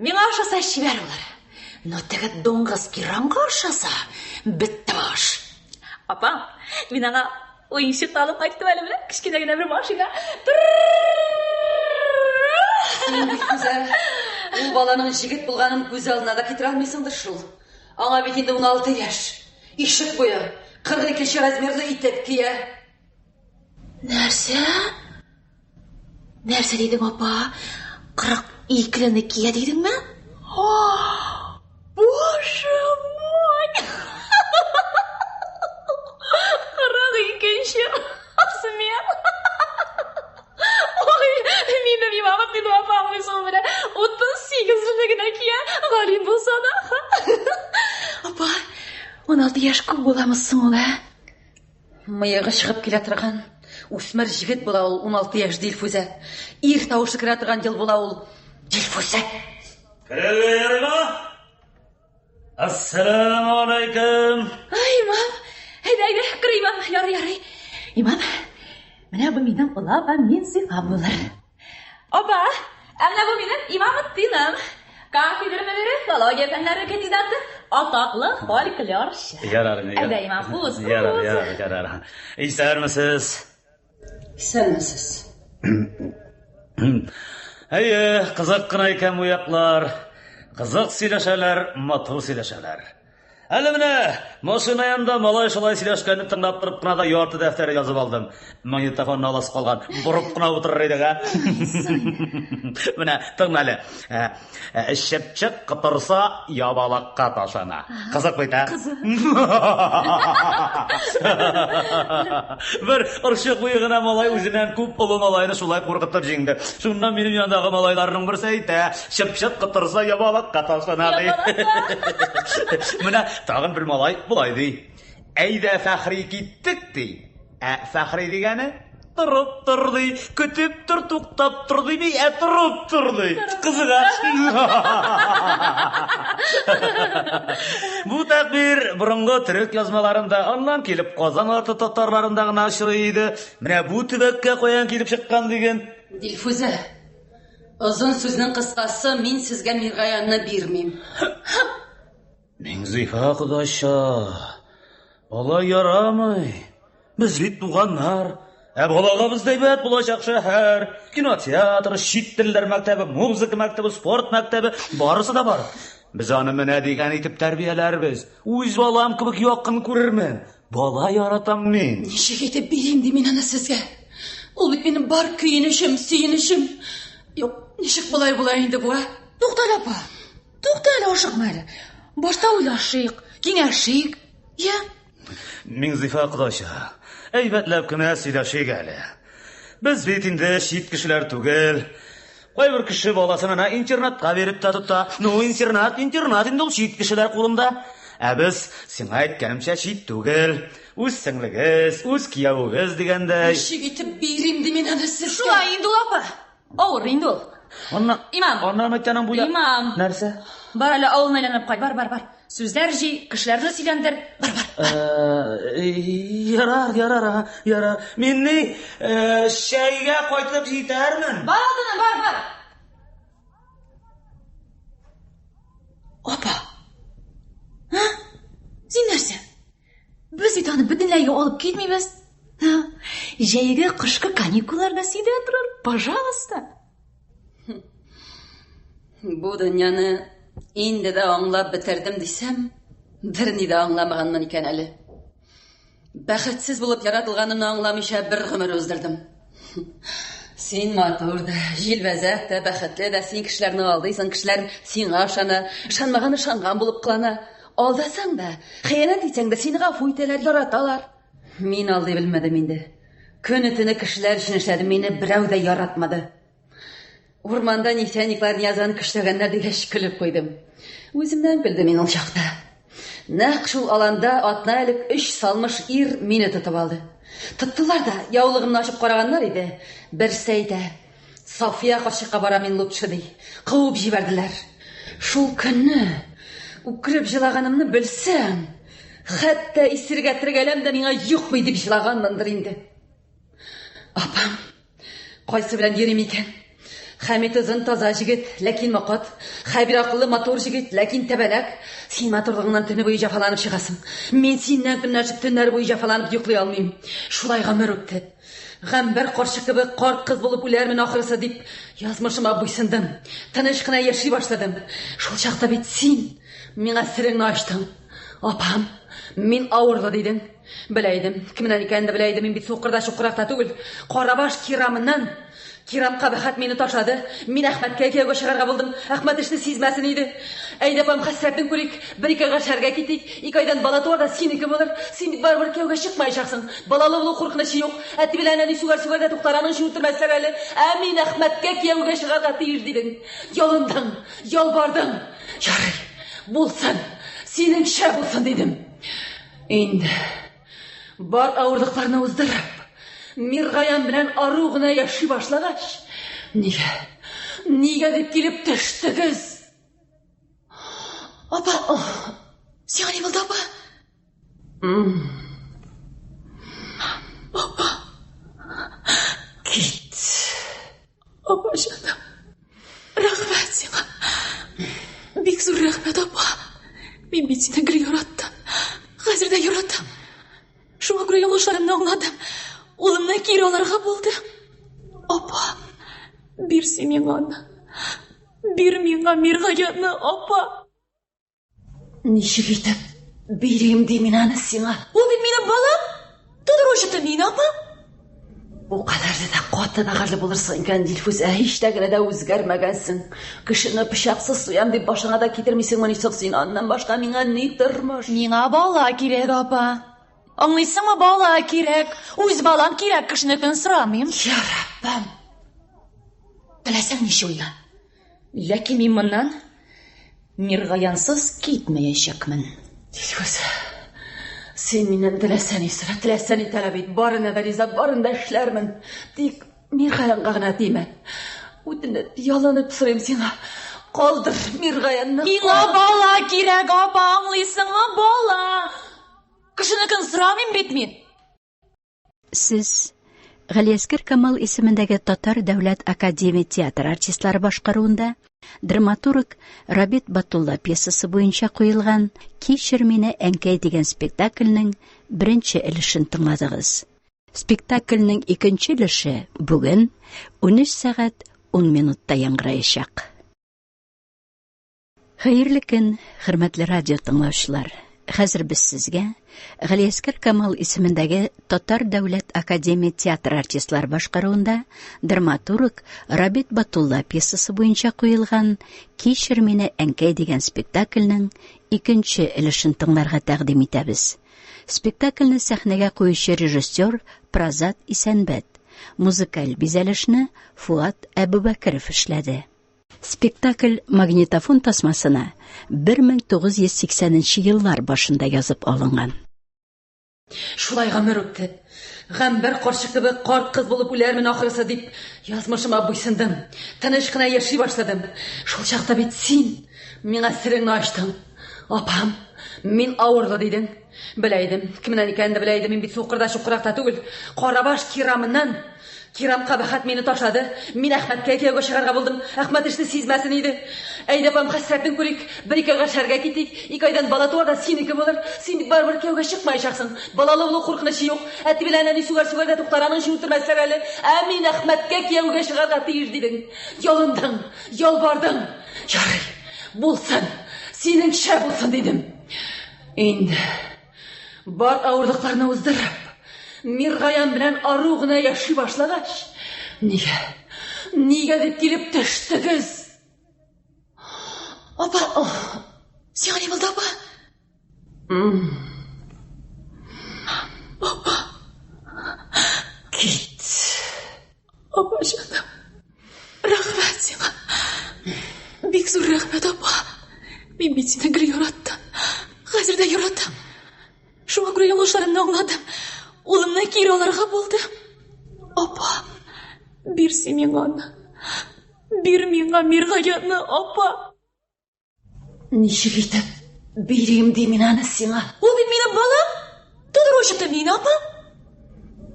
Миңа ошаса чибәр булыр. Но теге дуңгыз пиранга ошаса, бетте баш. Апа, мин аңа уенчык та алып кайттым әле менә, кечкенә генә бер машина. Син бит, Гүзәл, ул баланың җегет булганын күз алдына да китерә алмыйсыңдыр шул. Аңа бит инде 16 яшь. Ишек буе, 42 размерлы итек кия. Нәрсә? Нәрсә дидең, апа? 42-лене кия дидеңме? Боже мой! 42-нче размер. Ой, минем имамым диде апа, аңлыйсыңмы менә? 38-лене генә кия, галим булса да. Апа, 16 яшь күп буламы соң ул, ә? Мыегы чыгып килә торган үсмер җегет була ул 16 яшь Дилфүзә. Ир тавышы керә торган ел була ул Дилфүзә. Керергә ярыймы? Ассаламу алейкум. Ай, имам. Әйдә, әйдә, кер, имам. Ярый, ярый. Имам, менә бу минем олы апам Минзифа булыр. Апа, ә менә бу минем Имамутдиным. Кафедра мөдире, филология фәннәре кандидаты, атаклы фольклорчы. Ярар, ярар. Әйдә, имам, уз, Ярар, уз. ярар, ярар. Исәнмесез. Исәнмесез. Әйе, кызык кына икән бу яклар. Кызык сөйләшәләр, матур сөйләшәләр. Әле менә машина янында малай шулай сөйләшкәнне тыңлап торып кына да ярты дәфтәр язып алдым. Магнитофонны аласы калган. Борып кына утырыр идек, ә? Менә тыңла әле. Чыпчык котырса, ябалакка ташлана. Кызык бит, ә? Кызык. Бер орчык буе гына малай үзеннән күп олы малайны шулай куркытып җиңде. Шуннан минем яндагы малайларның берсе әйтә, чыпчык котырса ябалакка ташлана ди. Менә тагын бер малай болай ди. Әйдә, Фәхри, киттек ди. Ә Фәхри дигәне Торып тор ди, көтеп тор, туктап тор дими, ә торып тор ди. Кызыга. Бу тәкъбир борынгы төрек язмаларында, аннан килеп Казан арты татарларында гына очрый иде. Менә бу төбәккә каян килеп чыккан диген? Дилфүзә, озын сүзнең кыскасы, мин сезгә Миргаянны бирмим. Миңзифа кодача, алай ярамый. Без бит туганнар. Ә балага бездә әйбәт булачак шәһәр, кинотеатр, чит телләр мәктәбе, музыка мәктәбе, спорт мәктәбе, барысы да бар. Без аны менә дигән итеп тәрбияләрбез. Үз балам кебек якын күрермен. Бала яратам мин. Ничек итеп бирим ди мин аны сезгә? Ул бит минем бар көенечем, сөенечем. Юк, ничек болай була инде бу, ә? Туктале, апа. Туктале, ашыкма әле. Башта уйлашыйк, киңәшик. Я? Миңзифа кодача, әйбәтләп кенә сөйләшик әле. Без бит инде чит кешеләр түгел. Кайбер кеше баласын ана интернатка биреп тә тота. Ну, интернат, интернат инде ул чит кешеләр кулында. Ә без, сиңа әйткәнемчә, чит түгел. Үз сеңлегез, үз киявегез дигәндәй. Ничек итеп бирим ди мин аны сезгә? Шулай инде ул, апа. Авыр инде ул. Аннан, Имам. Аннан әйткәнең бу я. Имам. Нәрсә? Бар әле авылны әйләнеп кайт. Бар, бар, бар. Сүзләр җый, кешеләрне сөйләндер. Бар, бар. Ярар, ярар, ага, ярар. Мин ни, чәйгә кайтып җитәрмен. Бар алдына, бар, бар. Апа. Һа? Син нәрсә? Без бит аны бөтенләйгә алып китмибез. Җәйге, кышкы каникулларда синдә торыр, пожалуйста. Бу дөньяны инде дә аңлап бетердем дисәм, берни дә аңламаганмын икән әле. Бәхетсез булып яратылганымны аңламыйча бер гомер уздырдым. Син матур да, җилбәзәк тә, бәхетле дә, син кешеләрне алдыйсың, кешеләр сиңа ышана, ышанмаган ышанган булып кылана. Алдасаң да, хыянәт итсәң дә сине гафу итәләр, яраталар. Мин алдый белмәдем инде. Көне-төне кешеләр өчен эшләдем, мине берәү дә яратмады. Урманда нефтяниклар Ниязаны көчләгәннәр дигәч, көлеп куйдым. Үземнән көлдем мин ул чакта. Нәкъ шул аланда атна элек өч салмыш ир мине тотып алды. Тоттылар да, яулыгымны ачып караганнар иде. Берсе әйтә, София карчыкка барам мин лучше, ди. Куып җибәрделәр. Шул көнне үкереп җылаганымны белсәң, хәтта исергә тергәләм дә миңа йокмый дип җылаганмындыр инде. Апам, кайсы белән йөрим икән? Хәмит озын таза җегет, ләкин мокыт. Хәбир акыллы матур җегет, ләкин тәбәнәк. Син матурлыгыңнан төне буе җәфаланып чыгасың. Мин синнән көнләшеп төннәр буе җәфаланып йоклый алмыйм. Шулай гомер үтте. Гамбәр карчык кебек карт кыз булып үләрмен ахрысы дип язмышыма буйсындым. Тыныч кына яши башладым. Шул чакта бит син миңа сереңне ачтың. Апам, мин авырлы дидең. Белә идем, кемнән икәнен дә белә идем, мин бит сукыр да чукырак та түгел. Карабаш Кирамыннан. Кирам кабахәт мине ташлады. Мин Әхмәткә кияүгә чыгарга булдым. Әхмәт эшне сизмәсен иде. Әйдә, апам, хәсрәтен күрик. Бер-ике айга шәһәргә китик. Ике айдан бала туар да синеке булыр. Син бит барыбер кияүгә чыкмаячаксың. Балалы булу куркынычы юк. Әти белән әни сүгәр-сүгәр дә туктар, аның өчен үтермәсләр әле. Ә мин Әхмәткә кияүгә чыгарга тиеш дидең. Ялындың, ялвардың. Ярый, булсын, синеңчә булсын дидем. Инде бар авырлыкларны уздырып, Миргаян белән ару гына яши башлагач, нигә, нигә дип килеп төштегез? Апа, сиңа ни булды, апа? Апа. Кит. Апа җаным. Рәхмәт сиңа. Бик зур рәхмәт, апа. Мин бит сине гел яраттым. Хәзер дә яратам. Шуңа күрә ялгышларымны аңладым. Улымны кире алырга булдым. Апа, бир син миңа аны. Бир миңа Миргаянны, апа. Ничек итеп бирим ди мин аны сиңа? Ул бит минем балам. Тудыручы мин, апа. Бу кадәрле дә каты бәгырьле булырсың икән, Дилфүзә, һич тә генә дә үзгәрмәгәнсең. Кешене пычаксыз суям дип башыңа да китермисеңмени соң син? Аннан башка миңа ни тормыш? Миңа бала кирәк, апа. Аңлыйсыңмы, бала кирәк. Үз балам кирәк, кешенекен сорамыйм. Я Раббым! Теләсәң ничә уйла. Ләкин мин моннан Миргаянсыз китмәячәкмен. Дилфүзә, Син миннән теләсә ни сора, теләсә ни таләп ит. Барына да риза, барын да эшләрмен. Тик Миргаянга гына тимә. Үтенеп, ялынып сорыйм сиңа. Калдыр Миргаянны. Миңа бала кирәк, апа, аңлыйсыңмы, бала. Кешенекен сорамыйм бит мин. Сез Галиәсгар Камал исемендәге Татар дәүләт академия театры артистлары башкаруында драматург Рабит Батулла пьесасы буенча куелган Кичер мине, әнкәй дигән спектакльнең беренче өлешен тыңладыгыз. Спектакльнең икенче өлеше бүген 13 сәгать 10 минутта яңгыраячак. Хәерле көн, хөрмәтле радио тыңлаучылар. Хәзер без сезгә Галиәсгар Камал исемендәге Татар дәүләт академия театры артистлары башкаруында драматург Рабит Батулла пьесасы буенча куелган Кичер мине, әнкәй дигән спектакльнең икенче өлешен тыңларга тәкъдим итәбез. Спектакльне сәхнәгә куючы режиссер Празат Исәнбәт, музыкаль бизәлешне Фуат Әбүбәкеров эшләде. Спектакль магнитофон тасмасына 1980 нче еллар башында язып алынган. Шулай гомер үтте. Гамбәр карчык кебек карт кыз булып үләрмен ахрысы дип, язмышыма буйсындым. Тыныч кына яши башладым. Шул чакта бит син миңа сереңне ачтың. Апам, мин авырлы дидең. Белә идем, кемнән икәнен дә белә идем, мин бит сукыр да чукырак та түгел. Карабаш Кирамыннан. Кирам кабахәт мине ташлады. Мин Әхмәткә кияүгә чыгарга булдым. Әхмәт эшне сизмәсен иде. Әйдә, апам, хәсрәтен күрик. Бер-ике айга шәһәргә китик. Ике айдан бала туар да синеке булыр. Син бит барыбер кияүгә чыкмаячаксың. Балалы булу куркынычы юк. Әти белән әни сүгәр-сүгәр дә туктар, аның өчен үтермәсләр әле. Ә мин Әхмәткә кияүгә чыгарга тиеш дидең. Ялындың, ялвардың. Ярый, булсын, синеңчә булсын дидем. Инде бар авырлыкларны уздырып, Миргаян белән ару гына яши башлагач, нигә, нигә дип килеп төштегез? Апа, сиңа ни булды, апа? Апа. Кит. Апа җаным. Рәхмәт сиңа. Бик зур рәхмәт, апа. Мин бит сине гел яраттым. Хәзер дә яратам. Шуңа күрә ялгышларымны аңладым. Улымны кире алырга булдым. Апа, бир син миңа аны. Бир миңа Миргаянны, апа. Ничек итеп бирим ди мин аны сиңа? Ул бит минем балам. Тудыручы мин, апа.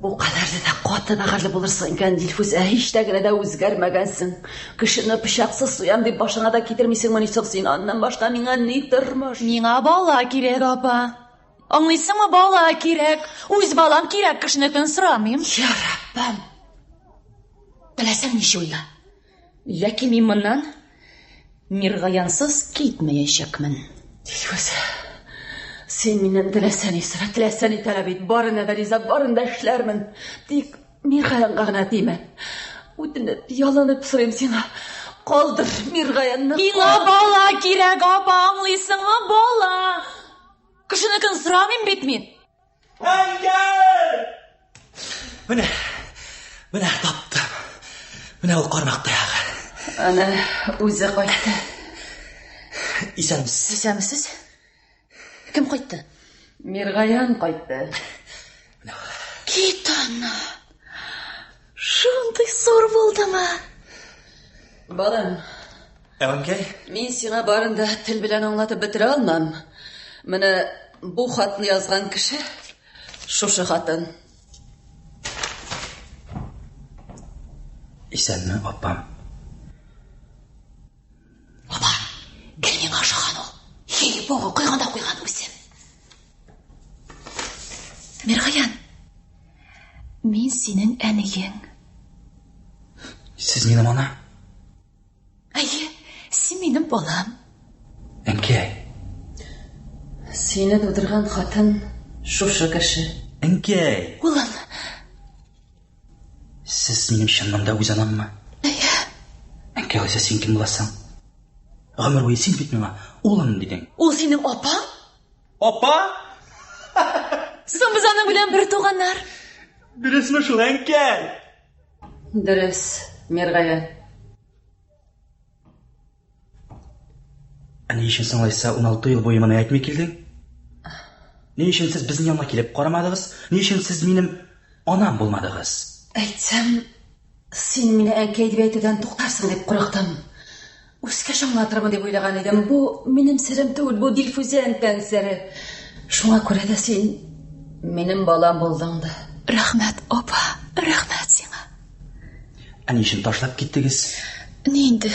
Бу кадәрле дә каты бәгырьле булырсың икән, Дилфүз, ә һич тә генә дә үзгәрмәгәнсең. Кешене пычаксыз суям дип башыңа да китермисеңмени соң син? Аннан башка миңа ни тормыш? Миңа бала кирәк, апа. Аңлыйсыңмы, бала кирәк. Үз балам кирәк, кешенекен сорамыйм. Я Раббым! Теләсәң ничә уйла. Ләкин мин моннан Миргаянсыз китмәячәкмен. Дилфүз, син миннән теләсә ни сора, теләсә ни таләп ит, барына да риза, барын да эшләрмен. Тик Миргаянга гына тимә. Үтенеп, ялынып сорыйм сиңа. Калдыр Миргаянны. Миңа бала кирәк, апа, аңлыйсыңмы, бала. Кешенекен сорамыйм бит мин. Әңгәй! Менә, менә таптым. Менә ул кармак таягы. Әнә үзе кайтты. Исәнмесез. Исәнмесез. Кем кайтты? Миргаян кайтты. Кит аннан. Шундый зур булдымы? Балам. Әнкәй? Мин сиңа барын да тел белән аңлатып бетерә алмам. Менә бу хатны язган кеше шушы хатын. Исәнме, апам. Апа, гел миңа ошаган ул. Ей, богу, куйган да куйган үзе. Миргаян, мин синең әниең. Сез минем ана? Әйе, син минем балам. Әнкәй. Сине тудырган хатын шушы кеше. Әнкәй. Улым. Сез минем чыннан да үз анаммы? Әйе. Әнкәй, алайса син кем буласың? Гомер буе син бит миңа улым дидең. Ул синең апаң? Апа? Соң без аның белән бер туганнар. Дөресме шул, әнкәй? Дөрес, Миргаян. Ә ни өчен соң алайса 16 ел буе моны әйтми килдең? Ни өчен сез безнең янга килеп карамадыгыз? Ни өчен сез минем анам булмадыгыз? Әйтсәм, син мине әнкәй дип әйтүдән туктарсың дип курыктым. Үскәч аңлатырмын дип уйлаган идем. Бу минем серем түгел, бу Дилфүзә әнкәң сере. Шуңа күрә дә син минем балам булдың да. Рәхмәт, апа, рәхмәт сиңа. Ә ни өчен ташлап киттегез? Ни инде?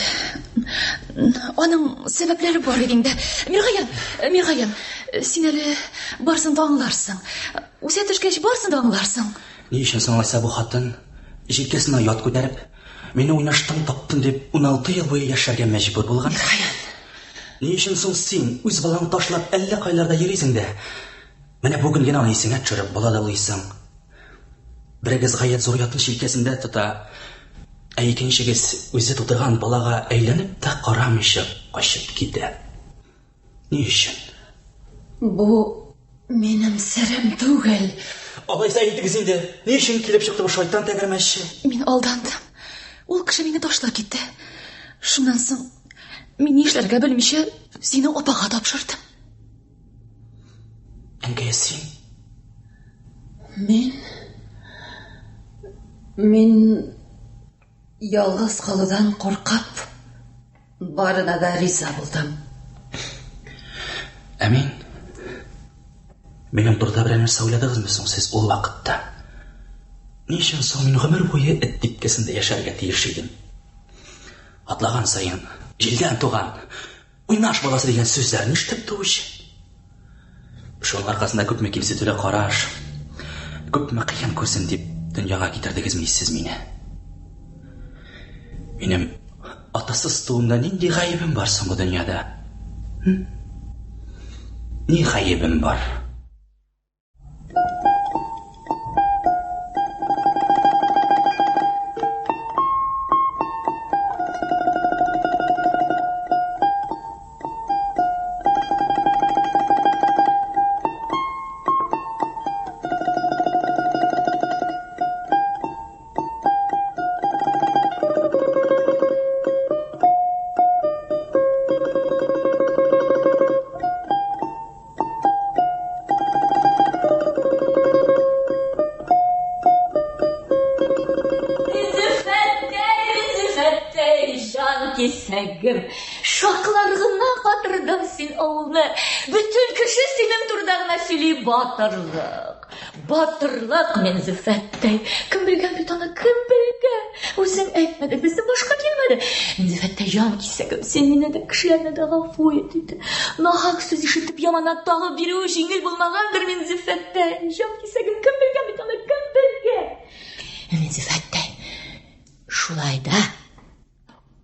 Аның сәбәпләре бар иде инде. Миргаян, Миргаян, син әле барсын да аңларсың. Үсә төшкәч барсын да аңларсың. Ни өчен соң алайса бу хатын җилкәсенә ят күтәреп, мине уйнаштың таптың дип 16 ел буе яшәргә мәҗбүр булган? Миргаян. Ни өчен соң син үз балаңны ташлап әллә кайларда йөрисең дә, менә бүген генә аны исеңә төшереп бала даулыйсың? Берегез гаять зур ятын җилкәсендә тота, ә икенчегез үзе тудырган балага әйләнеп тә карамыйча качып китә. Ни өчен? Бу минем серем түгел. Алайса әйтегез инде, ни өчен килеп чыкты бу шайтан тәгәрмәче? Мин алдандым. Ул кеше мине ташлап китте. Шуннан соң мин ни эшләргә белмичә сине апага тапшырдым. Әнкәй, син? Мин Мин ялгыз калудан куркып, барына да риза булдым. Ә мин минем турыда берәр нәрсә уйладыгызмы соң сез ул вакытта? Ни өчен соң мин гомер буе эт типкесендә яшәргә тиеш идем? Атлаган саен җилдән туган уйнаш баласы дигән сүзләрне ишетеп туу өчен. Шуның аркасында күпме кимсетүле караш, күпме кыен күрсен дип дөньяга китердегезме сез мине? Минем атасыз тууымда нинди гаебем бар соң бу дөньяда? Ни гаебем бар? Кисәгем, шаклар гына катырдың син авылны. Бөтен кеше синең турыда гына сөйли. Батырлык, батырлык, Минзөфәттәй. Кем белгән бит аны, кем белгән? Үзең әйтмәдең, безнең башка килмәде. Минзөфәттәй, җан кисәгем, син мине дә, кешеләрне дә гафу ит инде. Нахак сүз ишетеп, яманат тагып бирүе җиңел булмагандыр, Минзөфәттәй. Җан кисәгем, кем белгән бит аны, кем белгән? Минзөфәттәй, шулай да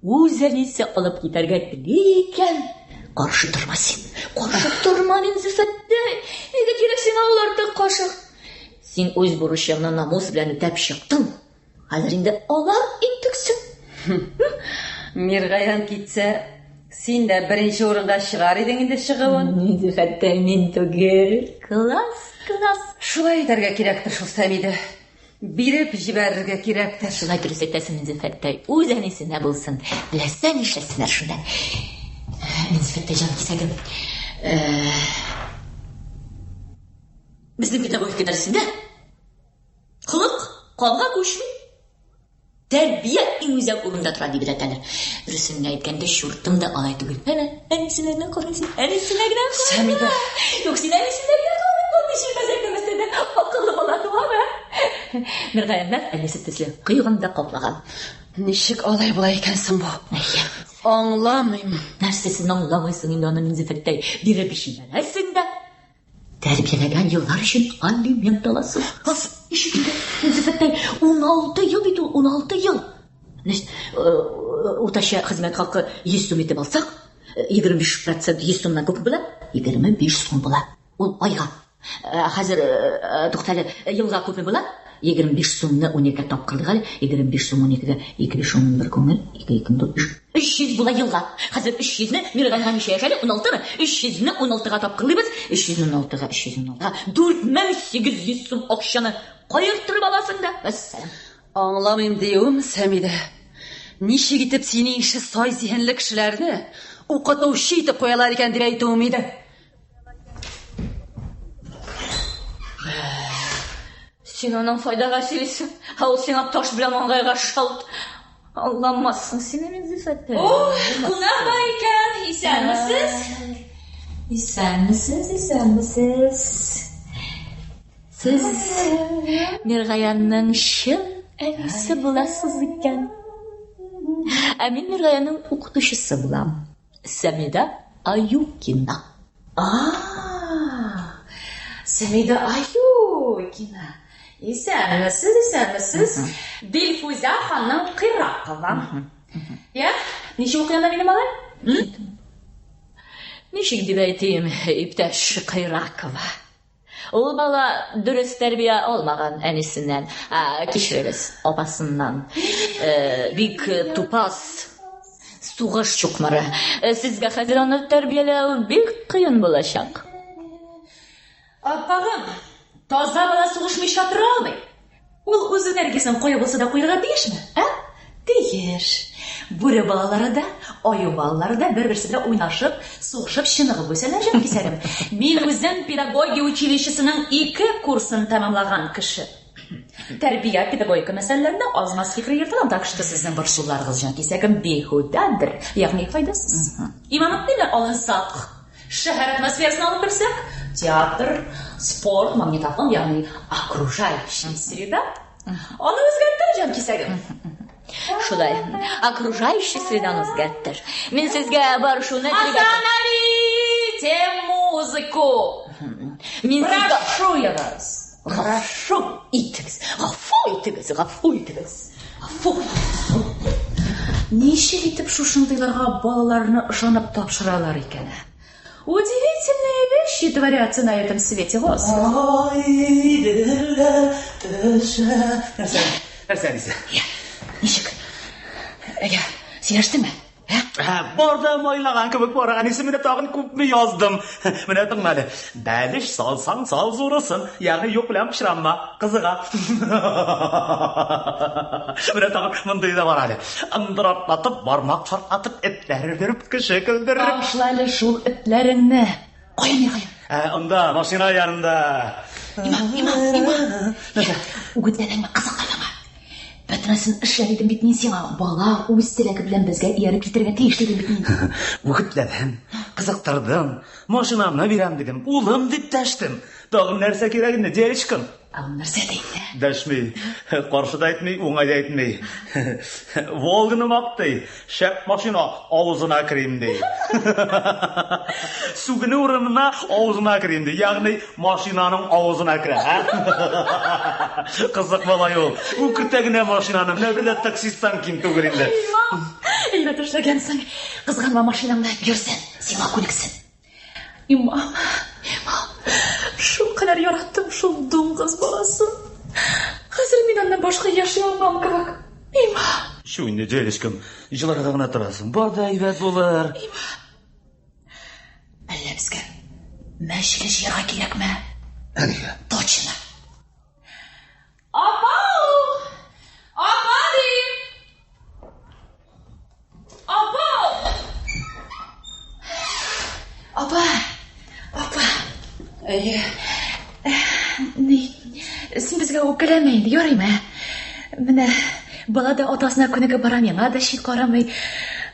үз әнисе алып китәргә тели икән, каршы торма син. Каршы торма, Минзөфәттәй. Нигә кирәк сиңа ул артык кашык? Син үз бурычыңны намус белән үтәп чыктың. Хәзер инде алар интексен. Миргаян китсә, син дә беренче урынга чыгар идең инде чыгуын. Минзөфәттәй, мин түгел. Класс, класс. Шулай итәргә кирәктер шул, Сәмидә. Биреп җибәрергә кирәктер. Шулай дөрес әйтәсең, Минзөфәттәй. Үз әнисенә булсын. Теләсә нишләсеннәр шунда. Минзөфәттәй, җан кисәгем. Безнең педагогика дәресендә холык канга күчми. Тәрбия иң үзәк урында тора дип өйрәтәләр. Дөресен генә әйткәндә, чуртым да алай түгел. Әнә, әнисенә генә кара син, әнисенә генә кара. Сәмидә. Юк, син әнисенә генә кара, ул ничек мәзәкләмәсә дә акыллы бала туамы? Миргаяннар әнисе төсле койгын да каплаган. Ничек алай була икән соң бу? Әйе. Аңламыйм. Нәрсәсен аңламыйсың инде аны, Минзөфәттәй? Биреп җибәрәсең дә, тәрбияләгән еллар өчен алимент аласың. Ничек инде, Минзөфәттәй, 16 ел бит ул, 16 ел. Значит, уртача хезмәт хакы 100 сум итеп алсак, 25% 100 сумнан күпме була? 25 сум була. Ул айга. Хәзер, туктале, елга күпме була? 25 сумны 12 тапкырлык әле. 25 сум 12-гә 2 5 11 күңел, 2 2 4 5. 300 була елга. Хәзер 300-не Мирганга ничә яшь әле? 16-мы? 300-не 16-га тапкырлыйбыз. 300-не 16-га, 316-га 4800 сум акчаны каертырып аласың да. Вәссәлам. Аңламыйм диюем, Сәмидә. Ничек итеп синең ише сай зиһенле кешеләрне укытучы итеп куялар икән дип әйтүем иде. Син аның файдага сөйлисең, ә ул сиңа таш белән маңгайга шалт. Аңламассың сине мин Зифәттә. О, кунак бар икән. Исәнмесез? Исәнмесез, исәнмесез. Сез Миргаянның чын әнисе буласыз икән. Ә мин Миргаянның укытучысы булам. Сәмида Аюкина. А, Сәмида Аюкина. Исәнмесез, исәнмесез. Дилфузә ханым Кыйракова. Я, ничек укый анда минем малай? Ничек дип әйтим, иптәш Кыйракова? Ул бала дөрес тәрбия алмаган әнисеннән, ә, кичерегез, апасыннан. Э, бик тупас, сугыш чукмары. Э, сезгә хәзер аны тәрбияләү бик кыен булачак. Апагым, таза бала сугышмыйча тора алмый. Ул үз энергиясен кая булса да куярга тиешме, ә? Тиеш. Бүре балалары да, аю балалары да бер-берсе белән уйнашып, сугышып, чыныгып үсәләр, җанкисәгем. Мин үзем педагогия училищесының ике курсын тәмамлаган кеше. Тәрбия, педагогика мәсьәләләрендә аз-маз фикер йөртә алам, так что сезнең борчуларыгыз, җанкисәгем, бихүдәдер, ягъни файдасыз. Имаматны белән алынсак, Шәһәр атмосферасын алып белсәк, театр, спорт, магнитофон, ягъни окружающая среда, аны үзгәртер, җан кисәгем. Шулай, окружающая среданы үзгәртер. Мин сезгә бар шуны әйтергә... Остановите музыку! Мин сезгә... Прошу я вас. Гафу итегез, гафу итегез, гафу итегез. Гафу. Ничек итеп шушындыйларга балаларны ышанып тапшыралар икән, ә? Удивительные вещи творятся на этом свете, Господи. Нәрсә? Нәрсә, әнисе? Ничек? Әйә, сөйләштеңме? Ә, бар да майлаган кебек бара, әнисе, менә тагын күпме яздым. Менә тыңла әле. Бәлеш салсаң, сал зурысын, ягъни юк белән пычранма, кызыга. Менә тагын мондый да бар әле. Ындыр атлатып, бармак шартлатып, этләр өрдереп, кеше көлдереп. Ташла әле шул этләреңне. Кая Миргаян? Ә, анда, машина янында. Имам, имам, имам. Үгетләдеңме, кызыктырдыңмы? Бөтенесен эшлә дидем бит мин сиңа. Бала үз теләге белән безгә ияреп китергә тиеш дидем бит мин. Үгетләдем, кызыктырдым, машинамны бирәм дидем, улым дип дәштем. Тагын нәрсә кирәк инде, девочкам? Ә ул нәрсә ди инде? Дәшми, каршы да әйтми, уңай да әйтми. Волганы мактый, шәп машина, авызына керим ди. Сүгенү урынына авызына керим ди, ягъни машинаның авызына керә. Кызык малай ул. Үкертә генә машинаны, менә бер дә таксисттан ким түгел инде. Әйбәт эшләгәнсең. Кызганма машинаңны, йөрсен, сиңа күнексен. Имам, имам, шулкадәр яраттым шул дуңгыз баласын. Хәзер мин аннан башка яши алмам кебек. Имам. Чү инде, девочкам, җыларга гына торасың. Бар да әйбәт булыр. Имам. Әллә безгә мәҗлес җыярга кирәкме? Ә нигә? Точно. Апау! Апа дим! Апау! Апа! Апа! Әйе. Ни, син безгә үпкәләмә инде, ярыймы? Менә бала да атасына күнегеп бара, миңа да чит карамый.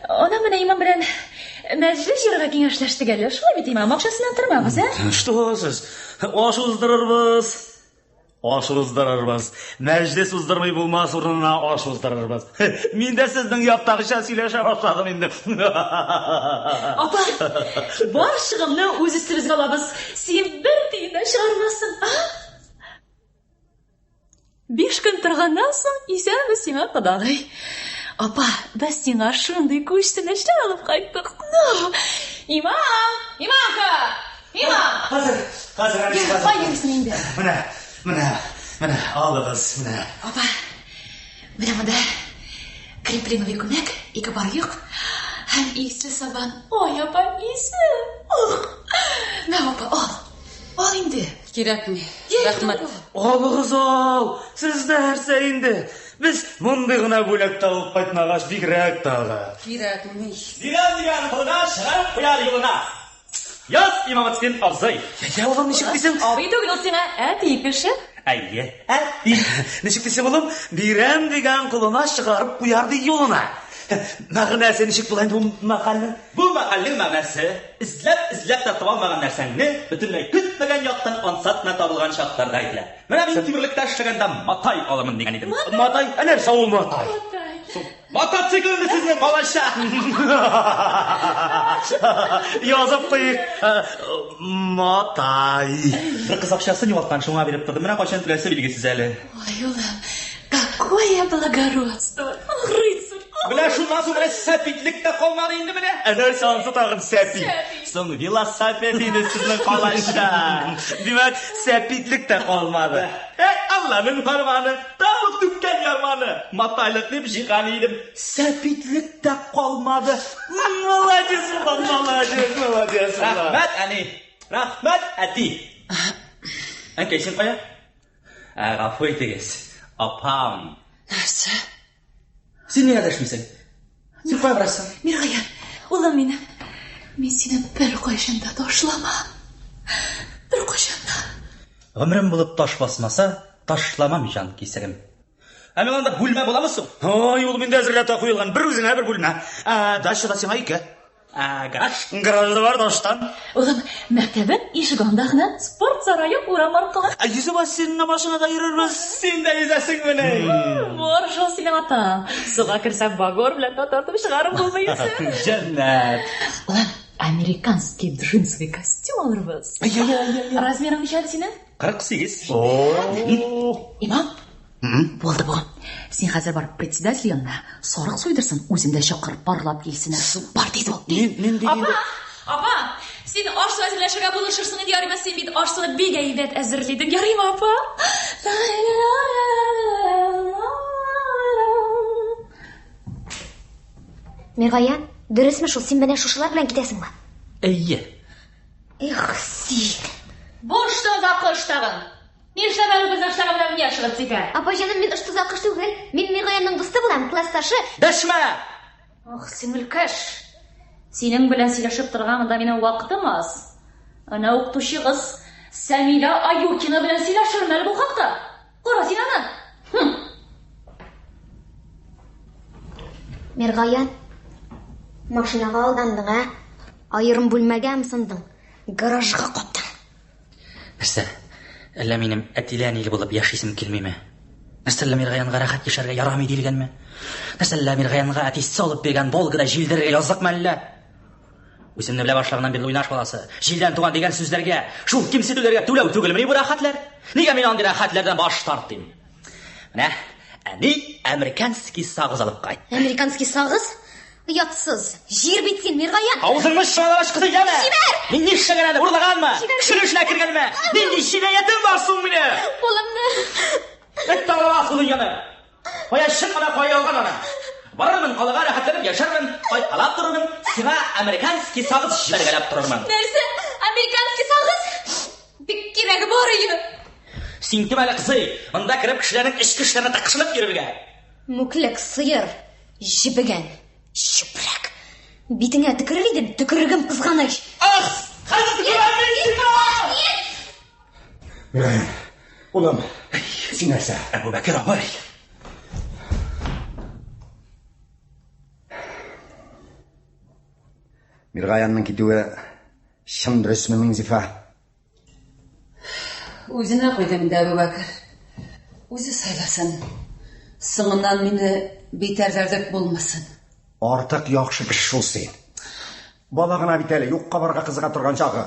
Ана менә имам белән мәҗлес җыярга киңәшләштек әле. Шулай бит, имам, акчасыннан тормабыз, ә? Что сез? Аш уздырырбыз. Аш уздырырбыз. Мәҗлес уздырмый булмас урынына аш уздырырбыз. Мин дә сезнең яктагыча сөйләшә башладым инде. Апа, бар чыгымны үз өстебезгә алабыз. Син бер тиен дә чыгармассың, а? Биш көн торганнан соң исәнме сиңа, кодагый. Апа, без сиңа шундый күчтәнәчләр алып кайттык. Ну, имам, имамка, имам. Хәзер, хәзер, әнисе, хәзер. Кая йөрисең инде? Менә, менә, менә, алыгыз, менә. Апа, менә монда креплиновый күлмәк, ике пар йөк һәм исле сабан. Ой, апа, исе. Ух. Мә, апа, ал. Ал инде. Кирәкми. Рәхмәт. Алыгыз ал! Сез нәрсә инде? Без мондый гына бүләк тә алып кайтмагач, бигрәк тагы. Кирәкми. Дигән дигән кулына чыгарып куяр юлына. Яз, Имаметдин абзый. Я, улым, ничек дисең? Абый түгел ул сиңа, әти кеше. Әйе, әти. Ничек дисең, улым? Бирәм дигән колына чыгарып куяр ди юлына. Мәгънәсе ничек була инде бу мәкальнең? Бу мәкальнең мәгънәсе, эзләп-эзләп тә таба алмаган нәрсәңне бөтенләй көтмәгән яктан ансат кына табылган чакларда әйтелә. Менә мин тимерлектә эшләгәндә матай аламын дигән идем. Матай? Ә нәрсә ул матай? Мотоцикл инде сезнең балача. Язып куйыйк. Матай. Бер кыз акчасын югалткан, шуңа биреп тордым. Менә кайчан түләсе билгесез әле. Ой, улым, какое благородство! Ох, рыцарь! Менә шуннан соң менә сәпитлек тә калмады инде менә. Ә нәрсә ансы тагын сәпит? Соң велосипед иде сезнең калача. Димәк, сәпитлек тә калмады. Әй, Алланың фәрманы, тавык түккән ярманы, матайлык дип җыйган идем, сәпитлек тә калмады. Молодец, улым, молодец, молодец. Рәхмәт, әни. Рәхмәт, әти. Әнкәй, син кая? Ә, гафу итегез, апам. Нәрсә? Син нигә дәшмисең? Син кая барасың? Миргаян, улым минем. Мин сине беркайчан да ташламам. Беркайчан да. Гомерем булып таш басмаса, ташламам җан кисәгем. Ә миңа анда бүлмә буламы соң? Ой, ул миндә әзерләп тә куелган. Бер үзеңә бер бүлмә. Ә дачада сиңа ике. Ә гараж? Гаражы бар таштан. Улым, мәктәбең ишек анда гына, спорт сарае урам аркылы. Ә йөзү бассейнына машинада йөрербез. Син дә йөзәсеңмени? Бар шул синең атаң. Суга керсә багор белән дә тартып чыгарып булмый үзен. Җәннәт. Улым, американский джинсовый костюм алырбыз. Размерың ничә әле синең? 48. Имам, булды бу. Син хәзер барып председатель янына сарык суйдырсын, үзен дә чакыр, парлап килсеннәр. Бар тиз бул. Мин мин Апа, апа, син аш-су әзерләшергә булышырсың инде, ярыймы? Син бит аш-суны бик әйбәт әзерлидең, ярыймы, апа? Миргаян, дөресме шул, син менә шушылар белән китәсеңме? Әйе. Эх, син. Буш тозак тагын. Нишләп әле безнең эшләргә белән мешиваться итә? Апа җаным, мин ош тозак түгел. Мин Миргаянның дусты булам, классташы. Дәшмә! Ох, сеңелкәш. Синең белән сөйләшеп торырга монда минем вакытым аз. Әнә укытучы кыз Сәмилә Аюкина белән сөйләшермен әле бу хакта. Кара син аны. Хм. Миргаян, машинага алдандың, ә? Аерым бүлмәгә ымсындың, гаражга каптың. Нәрсә? Әллә минем әтиле-әниле булып яшисем килмиме? Нәрсә, әллә Миргаянга рәхәт яшәргә ярамый диелгәнме? Нәрсә, әллә Миргаянга әтисе алып биргән Волгада җилдерергә языкмы әллә? Үземне белә башлаганнан бирле уйнаш баласы, җилдән туган дигән сүзләргә, шул кимсетүләргә түләү түгелмени бу рәхәтләр? Нигә мин андый рәхәтләрдән баш тартыйм? Менә әни американский сагыз алып кайт. Американский сагыз? Оятсыз. Җир бит син, Миргаян. Авызыңны чыгалагач кызый, яме! Җибәр! Мин нишләгән әле, урлаганмы? Кешенең эшенә кергәнме? Нинди җинаятем бар соң минем? Кулымны. Эт таңламас бу дөньяны. Кая чын гына, кая ялган аны. Барырмын калага рәхәтләнеп яшәрмен, кайткалап торырмын, сиңа американский сагыз җибәргәләп торырмын. Нәрсә? Американский сагыз? Бик кирәге бар иде. Син кем әле, кызый? Монда кереп кешеләрнең эчке эшләренә тыкшынып йөрергә. Мүкләк сыер, җебегән, чүпрәк. Битеңә төкерер идем, төкерегем кызганыч. Ах, хәзер төкерәм мин сиңа! Миргаян, улым, син нәрсә? Әбүбәкер абый. Миргаянның китүе чын дөресме, Миңзифа? Үзенә куйдым инде, Әбүбәкер. Үзе сайласын. Соңыннан мине битәрләрлек булмасын. Артык яхшы кеше шул син. Бала гына бит әле, юкка барга кызыга торган чагы.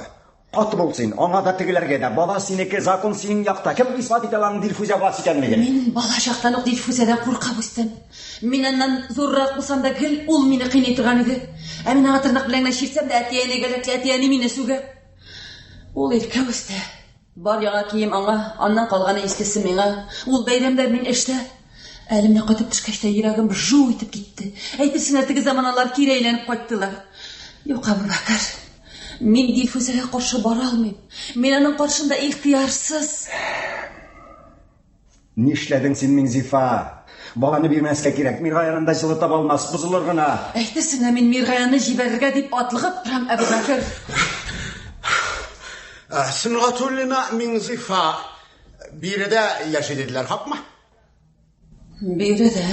Каты бул син, аңа да тегеләргә дә. Бала синеке, закон синең якта. Кем исбат итә ала аның Дилфүзә баласы икәнлеген? Мин бала чактан ук Дилфүзәдән куркып үстем. Мин аннан зуррак булсам да, гел ул мине кыйный торган иде. Ә мин аңа тырнак белән генә чиртсәм дә, әти-әни галәтле, әти-әни мине сүгә. Ул иркә үсте. Бар яңа кием аңа, аннан калганы искесе миңа. Ул бәйрәмдә, мин эштә. Әле менә кайтып төшкәч тә йөрәгем жу итеп китте. Әйтерсең лә теге заманалар кире әйләнеп кайттылар. Юк, Әбүбәкер, мин Дилфүзәгә каршы бара алмыйм. Мин аның каршында ихтыярсыз. Нишләдең син, Миңзифа? Баланы бирмәскә кирәк. Миргаян анда җылы таба алмас, бозылыр гына. Әйтерсең лә мин Миргаянны җибәрергә дип атлыгып торам, Әбүбәкер. Сөнгатуллина Миңзифа. Биредә яши диделәр, хакмы? Биредә?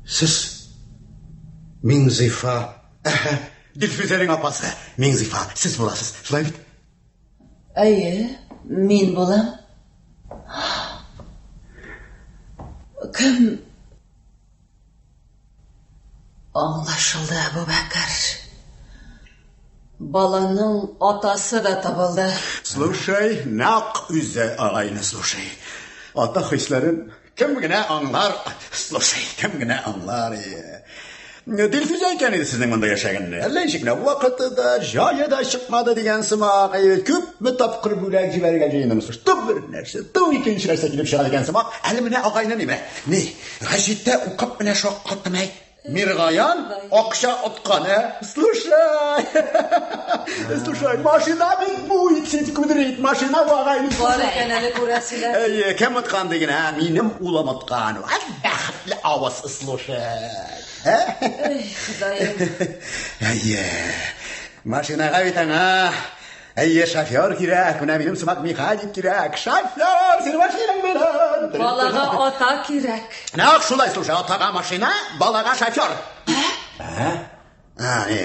Сез Миңзифа, әһә, Дилфүзәнең апасы Миңзифа, сез буласыз, шулай бит? Әйе, мин булам. Кем? Аңлашылды, Әбүбәкер. Баланың атасы да табылды. Слушай, нәкъ үзе, агайны, слушай. Ата хисләрен кем генә аңлар, слушай, кем генә аңлар. Дилфүзә икән иде сезнең монда яшәгәнне. Әллә ничек менә вакыты да, җае да чыкмады дигән сымак. Күпме тапкыр бүләк җибәрергә җыендым. Ту бер нәрсә, ту икенче нәрсә килеп чыга дигән сымак. Әле менә агайны ниме? Ни, гәҗиттә укып менә шаккаттым, әй. Миргаян акча откан, ә? Слушай! Слушай, машина бит будет кудрит, машина бу агайны. Бар икән әле күрәселәр. Әйе, кем откан диген, ә? Минем улым откан. Ай, бәхетле авыз, слушай. Эй, Ходаем. Әйе. Машинага бит аңа Әйе, шофер кирәк, менә минем сымак механик кирәк. Шофер, син машинаң белән. Балага ата кирәк. Нәкъ шулай, слушай, атага машина, балага шофер. Ә? А, не,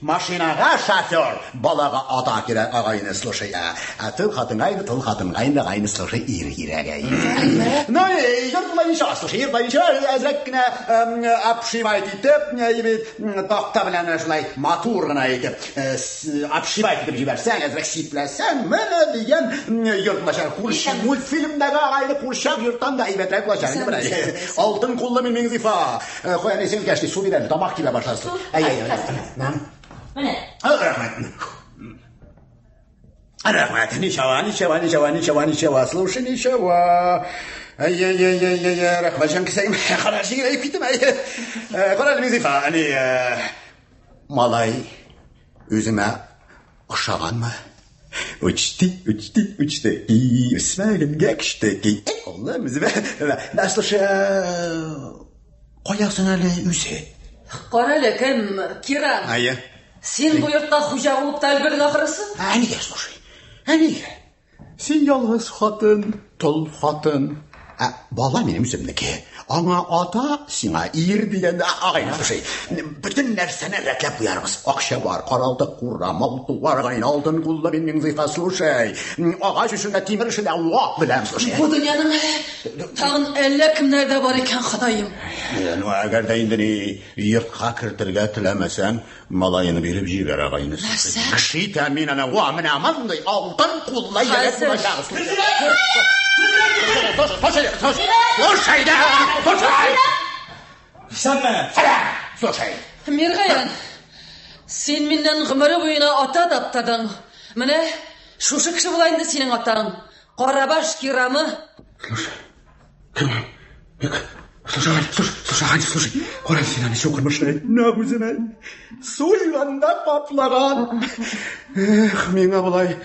машинага шофер, балага ата кирәк, агайны, слушай. Ә тол хатынга инде, тол хатынга инде, агайны, слушай, ир кирәк. Ну, йорт буенча, слушай, йорт буенча әзрәк кенә обшивать итеп, бит, такта белән шулай матур гына итеп, обшивать итеп җибәрсәң, әзрәк сипләсәң, менә дигән йорт булачак. Курчак мультфильмдагы агайны курчак йорттан да әйбәтрәк булачак. Инде менә. Алтын куллы мин Миңзифа. Куя ни син кәшти су бир әле, тамак кибә башлады. Әй, әй, әй. Менә. Рәхмәт. Рәхмәт. Ничава, ничава, ничава, ничава, ничава. Слушай, ничава. Ай, ай, ай, ай, ай, рәхмәт, җан кисәгем. Кара, җиңеләеп киттем, әй. Кара әле, Миңзифа, әни, малай үземә охшаганмы? Үчти, үчти, үчти. И, үсмәгәнгә кечте. Эй, Аллам, үземә. Да, слушай, кая соң әле үзе? Кара әле, кем? Кирам. Әйе. Син бу йортта хуҗа булып та өлгердең ахрысы? Ә нигә, слушай? Ә нигә? Син ялгыз хатын, тол хатын. Ә бала минем үземнеке. Аңа ата, сиңа ир дигәндә, агайны, слушай, бөтен нәрсәне рәтләп куярбыз. Акча бар, каралты кура, мал-туар, агайны, алтын куллы мин Миңзифа, слушай. Агач эшендә, тимер эшендә вак беләм, слушай. Бу дөньяның әле тагын әллә кемнәр дә бар икән, Ходаем. Ну, әгәр дә инде ни йортка кертергә теләмәсәң, малаены биреп җибәр, агайны. Нәрсә? Кеше итәм мин аны, ва, менә мондый алтын куллы егет булачак. Слушай, слушай, слушай, да, слушай. Исәнме? Слушай. Миргаян, син миннән гомере буена ата таптадың. Менә шушы кеше була инде синең атаң. Карабаш Кирамы. Слушай, кем? Слушай, Аня, слушай, слушай, Аня, слушай. Кара син аны чукынмыш, нәкъ үзенә. Суйганда каплаган. Эх, миңа болай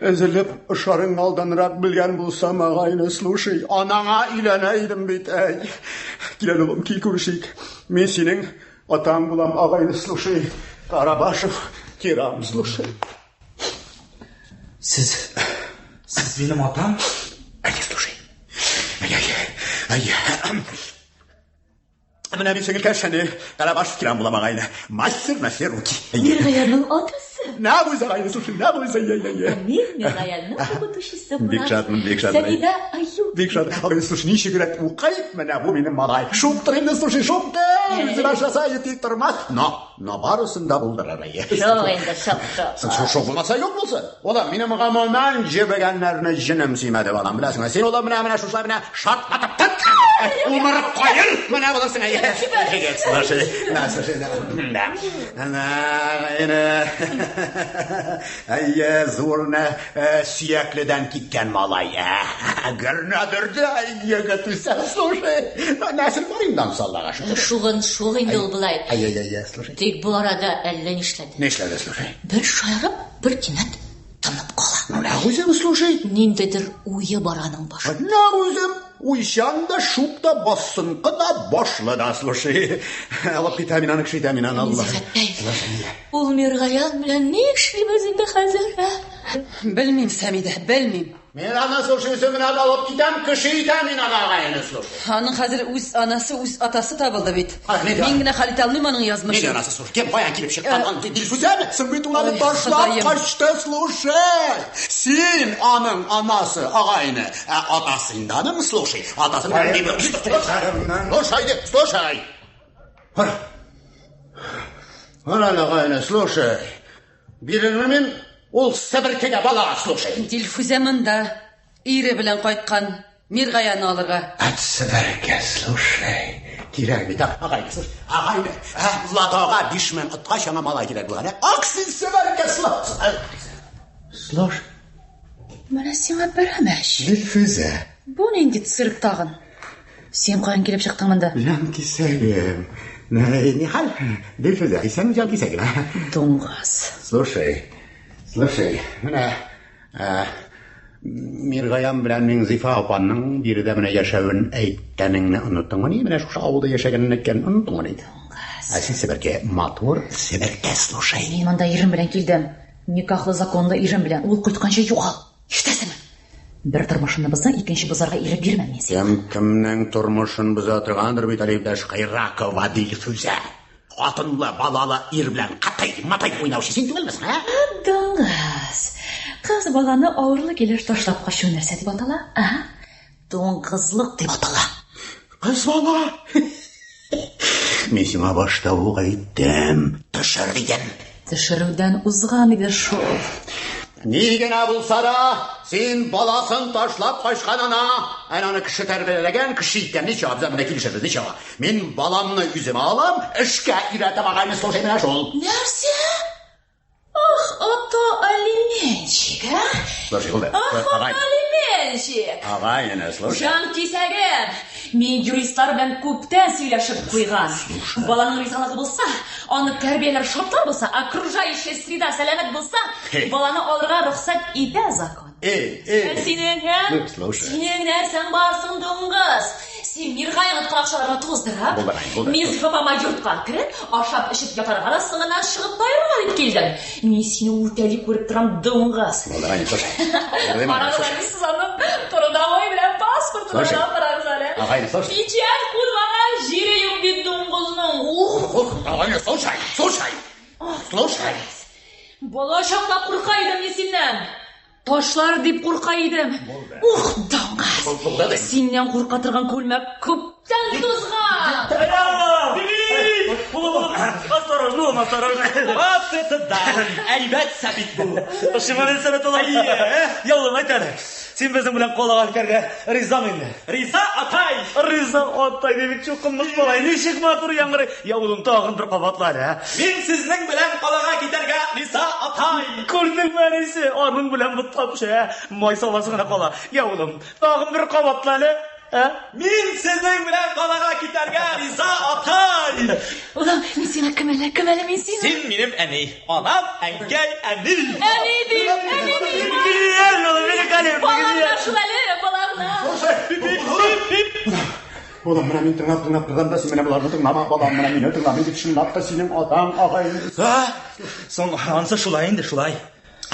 өзелеп ошарың алданрак белгән булсам, агайны, слушай, анаңа өйләнә идем бит, әй. Кил әле, улым, кил күрешик. Мин синең атаң булам, агайны, слушай. Карабашев Кирам, слушай. Сез, сез минем атам? Әйе, слушай. Әйе, әйе, әйе. Менә мин сеңелкәш, әне, Карабашев Кирам булам, агайны. Мастер на все руки. Миргаянның атасы. На үзе, агайны, слушай, на үзе, әйе, әйе. Мин Миргаянның укытучысы булам. Бик шатмын, бик шатмын. Сәмидә Аюп. Бик шат. Агайны, слушай, ничек рәт укый, менә бу минем малай. Шуптыр инде, слушай, шуптыр. Үзе башласа, тик тормас. Но, но барысын да булдырыр, әйе. Шук инде, шук, шук. Шук, шук булмаса, юк булсын. Улым, минем гомумән җебегәннәрне җенем сөймәде, балам, беләсеңме? Син, улым, менә, менә шушылай менә шартлатып тот. Умырып каер, менә булырсың, әйе. Егет, слушай, на, слушай, на, на, на, әйе, зурны сөякледән киткән малай, ә, гөрнәдерде, егет үсә, слушай. Нәсел бар инде анысы, Аллага шөкер. Шугын шук инде ул болай. Әй, әй, әй, слушай. Тик бу арада әллә нишләде. Нишләде, слушай? Бер шаярып, бер кинәт. Тынып кала. Ну, нәкъ үзем, слушай. Ниндидер уе бар аның башында. Нәкъ үзем. Уйчан да, шук та, басынкы да, башлы да, слушай. Алып китә мин аны, кеше итә мин аны, Алла. Ул Миргаян белән ни эшлибез инде хәзер, ә? Белмим, Сәмидә, белмим. Мин аны, слушай, үзем генә алып китәм, кеше итәм мин аны, агайны, слушай. Аның хәзер үз анасы, үз атасы табылды бит. Мин генә хәл итә алмыйм аның язмышын. Нинди анасы, слушай? Кем, каян килеп чыккан? Андый Дилфүзәме? Соң бит ул аны ташлап качты, слушай. Син аның анасы, агайны, ә атасы инде аның, слушай. Атасы белән Слушай, слушай. Кара. Кара, агайны, слушай. Бирермен мин ул себеркегә бала, слушай. Дилфүзә монда ире белән кайткан Миргаяны алырга. Әт себерке, слушай. Кирәк бит, агайны, слушай. Агайны, ә, лотога 5000 откач аңа малай кирәк булган, ә? Ак син себерке, слушай. Слушай. Менә сиңа пәрәмәч. Дилфүзә. Бу нинди цирк тагын? Син каян килеп чыктың монда? Җан кисәгем. Ни хәл? Дилфүзә, исәнме җан кисәгем? Дуңгыз. Слушай, слушай, менә Миргаян белән Миңзифа апаның биредә менә яшәвен әйткәнеңне оныттыңмыни? Менә шушы авылда яшәгәнен әйткәнен оныттыңмыни? Дуңгыз. Ә син себерке, матур себерке, слушай. Мин монда ирем белән килдем. Никахлы законлы ирем белән. Ул кайтканчы югал. Ишетәсеңме? Бер тормышымны бозсаң, икенче бозарга ирек бирмәм мин сиңа. Кем кемнең тормышын боза торгандыр бит әле иптәш Хайракова Дилфүзә. Хатынлы, балалы ир белән катый, матай уйнаучы син түгелмесең, ә? Дуңгыз. Кыз баланы авырлы килеш ташлап качу нәрсә дип атала, ә? Дуңгызлык дип атала. Кыз бала! Мин сиңа башта ук әйттем, төшер дидем. Төшерүдән узган иде шул. Ни генә булса да, син баласын ташлап качкан ана, әнә аны кеше тәрбияләгән, кеше иткән. Ничего, без менә килешербез, ничего. Мин баламны үземә алам, эшкә өйрәтәм, агайны, слушай, менә шул. Нәрсә? Ах, ата алименщик, а? Слушай, булды. Ах, ата алименщик. Агай, әнә, слушай. Җан кисәгем, мин юристлар белән күптән сөйләшеп куйган. Баланың ризалыгы булса, аны тәрбияләр шартлар булса, окружающая среда сәламәт булса, баланы алырга рөхсәт итә закон. Эй, эй. Ә синең, ә? Ну, слушай. Синең нәрсәң бар соң, дуңгыз? Син Миргаян откан акчаларны туздырып, Булды, булды. Мин апама йортка кереп, ашап-эчеп ятарга да соңыннан чыгып таярга дип килдең. Мин сине үтәли күреп торам, дуңгыз. Булды, Аня, слушай. Булды, Карагыз слушай. әле, сез аның трудовой белән паспортына Слушай. да карагыз әле. Агайны, слушай. Печать куймаган җире юк бит дуңгызның. Ух! Ух, Аня, слушай, слушай. Слушай. Бала чакта курка идем мин синнән. Ташлар дип курка идем. Ух, дуңгыз. Синнән курка торган күлмәк күптән тузган. Осторожно, осторожно. Вот это да! Әйбәт сәбит бу. Шималин сәбит ул. Яллым әйт әле. Син безнең белән калага китәргә ризамы инде? Риза атай! Риза атай дип бит чукынмыш малай. Ничек матур яңгырый. Я улым тагын бер кабатла әле, ә? Мин сезнең белән калага китәргә риза атай! Күрдеңме әнисе? Аның белән ботка пешә, май саласы гына кала. Я улым, тагын бер кабатла әле. Ә? Мин сезнең белән калага китәргә риза атай! Улым, мин сиңа кем әле, кем әле мин сиңа? Син минем әни, анам, әнкәй, әни. Әни дим, әни дим. Гениаль, улым, великолепно, Бала гына гениаль. шул әле, бала гына. Улым, менә мин тыңлап тыңлап торганда да син менә боларны тыңлама, балам, менә мине тыңла, мин бит чынлап та синең атаң, агай. Соң ансы шулай инде, шулай.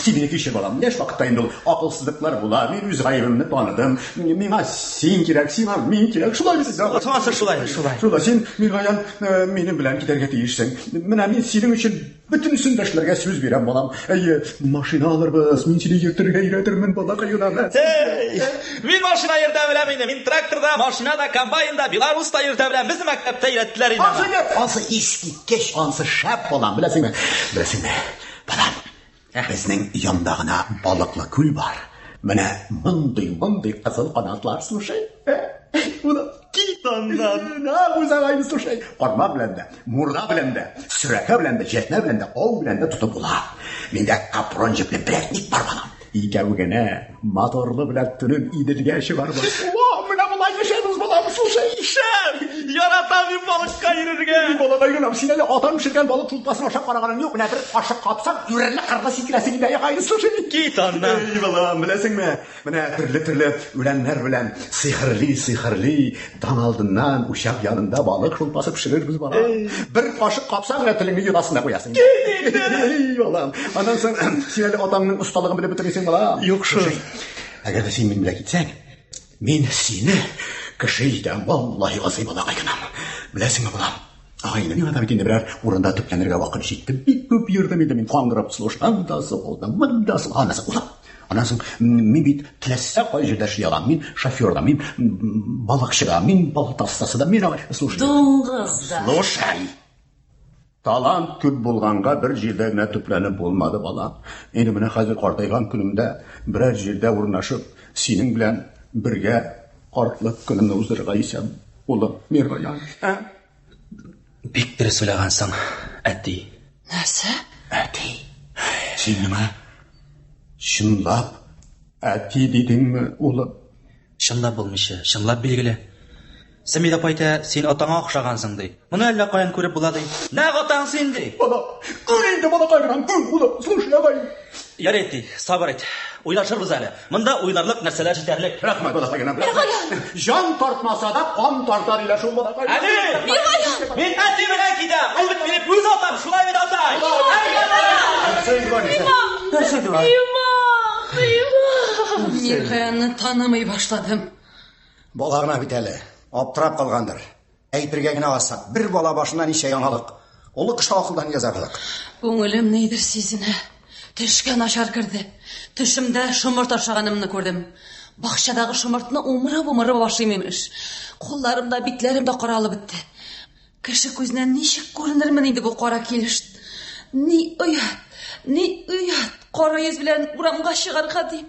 Син мине кичер, балам. Яшь вакытта инде ул акылсызлыклар була. Мин үз гаебемне таныдым. Миңа син кирәк, сиңа мин кирәк. Шулай бит. Ансы шулай, шулай. Шулай, син Миргаян минем белән китәргә тиешсең. Менә мин синең өчен бөтенесен дә эшләргә сүз бирәм, балам. Әйе, машина алырбыз. Мин сине йөртергә өйрәтермен, балакай гына. Эй, мин машина йөртә беләм инде. Мин тракторда, машинада, комбайнда, Беларуста йөртә беләм. Безнең мәктәптә өйрәттеләр инде. Ансы гәп, ансы искиткеч, ансы шәп, балам. Беләсеңме? Беләсеңме? Балам, безнең янда гына балыклы күл бар. Менә мондый-мондый кызыл канатлар, слушай. Улым, кит аннан. На, үз агайны, слушай. Кармак белән дә, мурда белән дә, сөрәкә белән дә, җәтмә белән дә, ау белән дә тотып була. Миндә капрон җепле беләкник бар, балам. Икәү генә моторлы белән төнен Иделгә чыгарбыз. О, менә болай яшәбез, балам. Слушай, Шәп! Яратам мин балыкка йөрергә. Балакай гынам, син әле атаң пешергән балык шулпасын ашап караганың юк. Менә бер кашык капсаң, үрле-кырлы сикерәсең инде аягай, слушай. Кит аннан. Эй, балам, беләсеңме? Менә төрле-төрле үләннәр белән сихерли-сихерли таң алдыннан учак янында балык шулпасы пешерербез, балам. Бер кашык капсаң, менә телеңне йотасың да куясың. Эй, балам. Аннан соң син әле атаңның осталыгын белеп бетермисең, балам. Юк шул. Слушай, Әгәр дә син минем белән китсәң, мин сине кеше итәм, валлаһи газыйм балакай гынам. Беләсеңме, балам? Агай, миңа да бит инде берәр урында төпләнергә вакыт җитте. Бик күп йөрдем инде мин каңгырып, слушай, анда булдым, монда анасы улым. Аннан соң мин бит теләсә кай җирдә эшли алам. Мин шофер да, мин балыкчы да, мин балта остасы да, мин агай, слушай. Дуңгыз да. Слушай. Талант күп булганга бер җирдә генә төпләнеп булмады, бала. Инде менә хәзер картайган көнемдә берәр җирдә урнашып, синең белән бергә картлык көнемне уздырырга исәп, улым, Миргаян. Ә? Бик дөрес уйлагансың, әти. Нәрсә? Әти. Син миңа чынлап әти дидеңме, улым? Чынлап булмыйча, чынлап билгеле. Сәмидә апа әйтә, син атаңа охшагансың, ди. Моны әллә каян күреп була, ди. Нәкъ атаң син, ди. Бала, күр инде, балакай гынам, күр, улым, слушай, агай. Ярый, әти, сабыр ит. Уйлашырбыз әле. Монда уйларлык нәрсәләр җитәрлек. Рәхмәт, балакай гынам, рәхмәт. Җан тартмаса да, кан тарта диләр шул балакай. Әни! Мин әти белән китәм. Ул бит минем үз атам, шулай бит атай. Нәрсә ди ул? Имам, имам. Миргаянны танымый башладым. Бала гына бит әле. Аптырап калгандыр. Әйтергә генә асак. Бер бала башына ничә яңалык. Олы кеше акылдан язарлык. Күңелем нидер сизенә. Төшкә начар керде. Төшемдә шомырт ашаганымны күрдем. Бакчадагы шомыртны умырып-умырып ашыйм имеш. Кулларым да, битләрем дә каралып бетте. Кеше күзенә ничек күренермен инде бу кара килеш? Ни оят, ни оят. Кара йөз белән урамга чыгарга дим.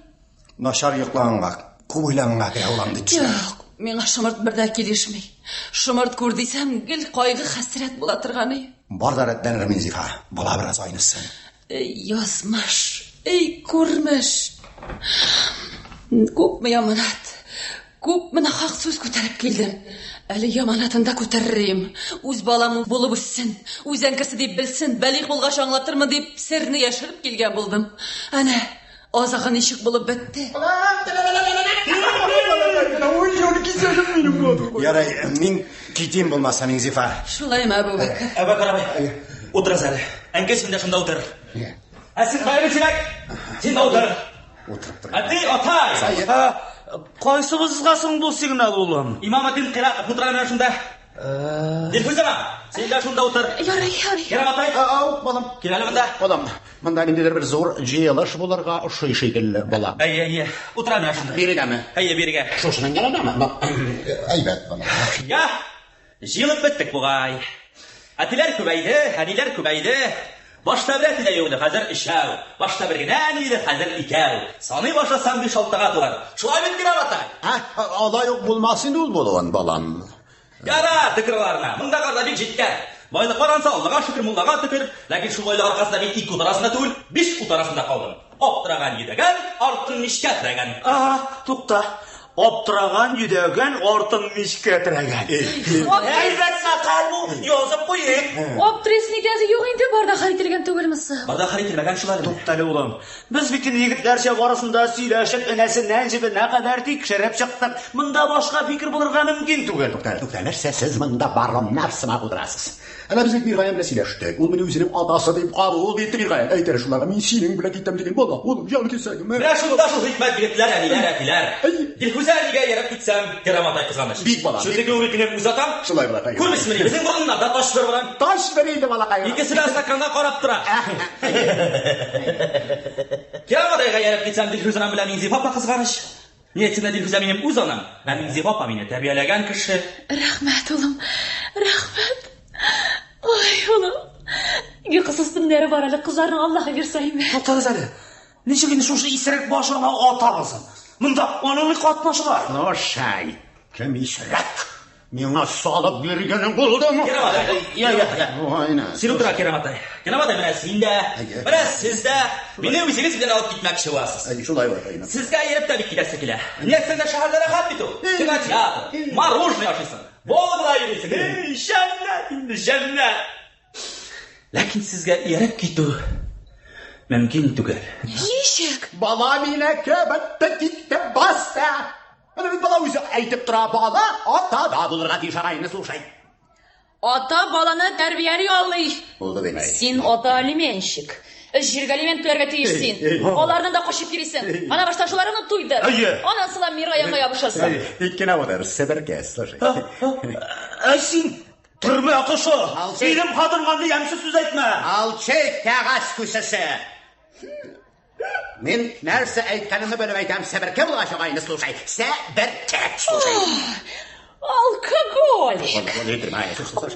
Начар йоклаганга, күп уйланганга керә улам дип төшенәм. Юк, миңа шомырт бер дә килешми. Шомырт күр дисәм, гел кайгы хәсрәт була торган. Бар да рәтләнер, Минзифа. Бала бераз айнысын. Эй, язмыш, эй, күрмеш. Күпме яманат, күпме нахак сүз күтәреп килдем. Әле яманатын да күтәрер идем. Үз балам булып үссен, үз әнкәсе дип белсен, бәлигъ булгач аңлатырмын дип серне яшереп килгән булдым. Әнә, азагы ничек булып бетте. Ярай, мин китим булмаса, Минзифа. Шулаймы, Әбүбәкер? Әбүбәкер абый, утырыгыз әле. Әнкәй, син дә шунда утыр. Ә син кая чиләк? Син дә утыр. Утырып тор. Әти, атай! Кайсыбызга соң бу сигнал, улым? Имаметдин Кыйраков утыра менә шунда. Дилфүзә, син дә шунда утыр. Ярый, ярый. Керәм атай. Ау, балам. Кил әле монда. Балам, монда ниндидер бер зур җыелыш булырга ошый шикелле, балам. Әйе, әйе. Утыра менә шунда. Бирегәме? Әйе, бирегә. Шушының янындамы? Әйбәт, балам. Я, җыелып беттек бугай. Әтиләр күбәйде, әниләр күбәйде. Башта бер әти дә юк иде, хәзер өчәү. Башта бер генә әни иде, хәзер икәү. Саный башласам, биш-алтыга тулар. Шулай бит, Кирам атай? Ә, алай ук булмас инде ул булуын, балам. Ярар, төкер аларына. Монда карда бик җиткән. Байлыклар ансы Аллага шөкер, муллага төкер. Ләкин шул байлык аркасында мин ике ут арасында түгел, биш ут арасында калдым. Аптыраган йөдәгән, артын мичкә терәгән. Ага, тукта. Аптыраган, йөдәгән, артын мичкә терәгән. Әйбәт мәкаль бу, язып куйыйк. Аптырыйсы нитәсе юк инде, бар да хәл ителгән түгелме соң? Бар да хәл ителмәгән шул әле. Тукта әле, улым. Без бит инде егетләрчә барысын да сөйләшеп, энәсеннән җебенә кадәр тикшереп чыктык. Монда башка фикер булырга мөмкин түгел. Тукта, тукта, нәрсә сез монда бароннар сымак утырасыз? Әнә без бит Миргаян белән сөйләштек. Ул мине үзенең атасы дип кабул итте Миргаян. Әйт әле шуларга, мин синең белән китәм дигән бала. Улым, җан кисәгем. Менә шунда шул хикмәт егетләр, әниләр, әтиләр. Әй. Дилфүзә әнигә ияреп китсәм, Кирам атай кызганыч. Бик бала, Чөнки ул бит минем үз атам. Шулай балакай. Күрмисеңмени, безнең борыннарда таш бер белән. Таш бер инде балакай. Икесе дә стаканга карап тора. Кирам атайга ияреп китсәм, Дилфүзә анам белән Минзифа апа кызганыч. Ни әйтсәм дә, Дилфүзә минем үз анам, ә Минзифа апа мине тәрбияләгән кеше. Рәхмәт, улым, рәхмәт. Ой, улым. Йокысыз төннәре бар әле, кызларның Аллаһы бирсә име. Туктагыз әле. Ничек инде шушы исерек баш аңа ата булсын? Монда аның ни катнашы бар? Слушай, кем исерек? Миңа салып биргәнең булдымы? Кирам атай, я, я, я. Син утыра, Кирам атай. Кирам атай, менә син дә, менә сез дә мине үзегез белән алып китмәкче буласыз. Әйе, шулай була. Сезгә ияреп тә бик китәсе килә. Нәрсә дә шәһәрдә рәхәт бит ул. Кинотеатр, мороженое ашыйсың, Волгада йөрисең. Эй, җәннәт инде, җәннәт. Ләкин сезгә ияреп китү мөмкин түгел. Ничек? Бала минеке бетте китте басты. Менә бит бала үзе әйтеп тора, бала атада булырга тиеш, агайны, слушай. Ата баланы тәрбияли алмый. Булды димәй. Син ата алименщик. Өч җиргә алимент түләргә тиеш син. Аларны да качып йөрисең. Ана башта шуларны туйдыр. Аннан соң Мираянга ябышасың. Тик кенә утыр, себерке, слушай. Ә син төрмә кошы. Минем хатынга андый ямьсез сүз әйтмә. Алчык кәгазь күсесе. Мин нәрсә әйткәнемне белеп әйтәм, себерке булгач, агайны, слушай. Себерке, слушай. Алкоголик.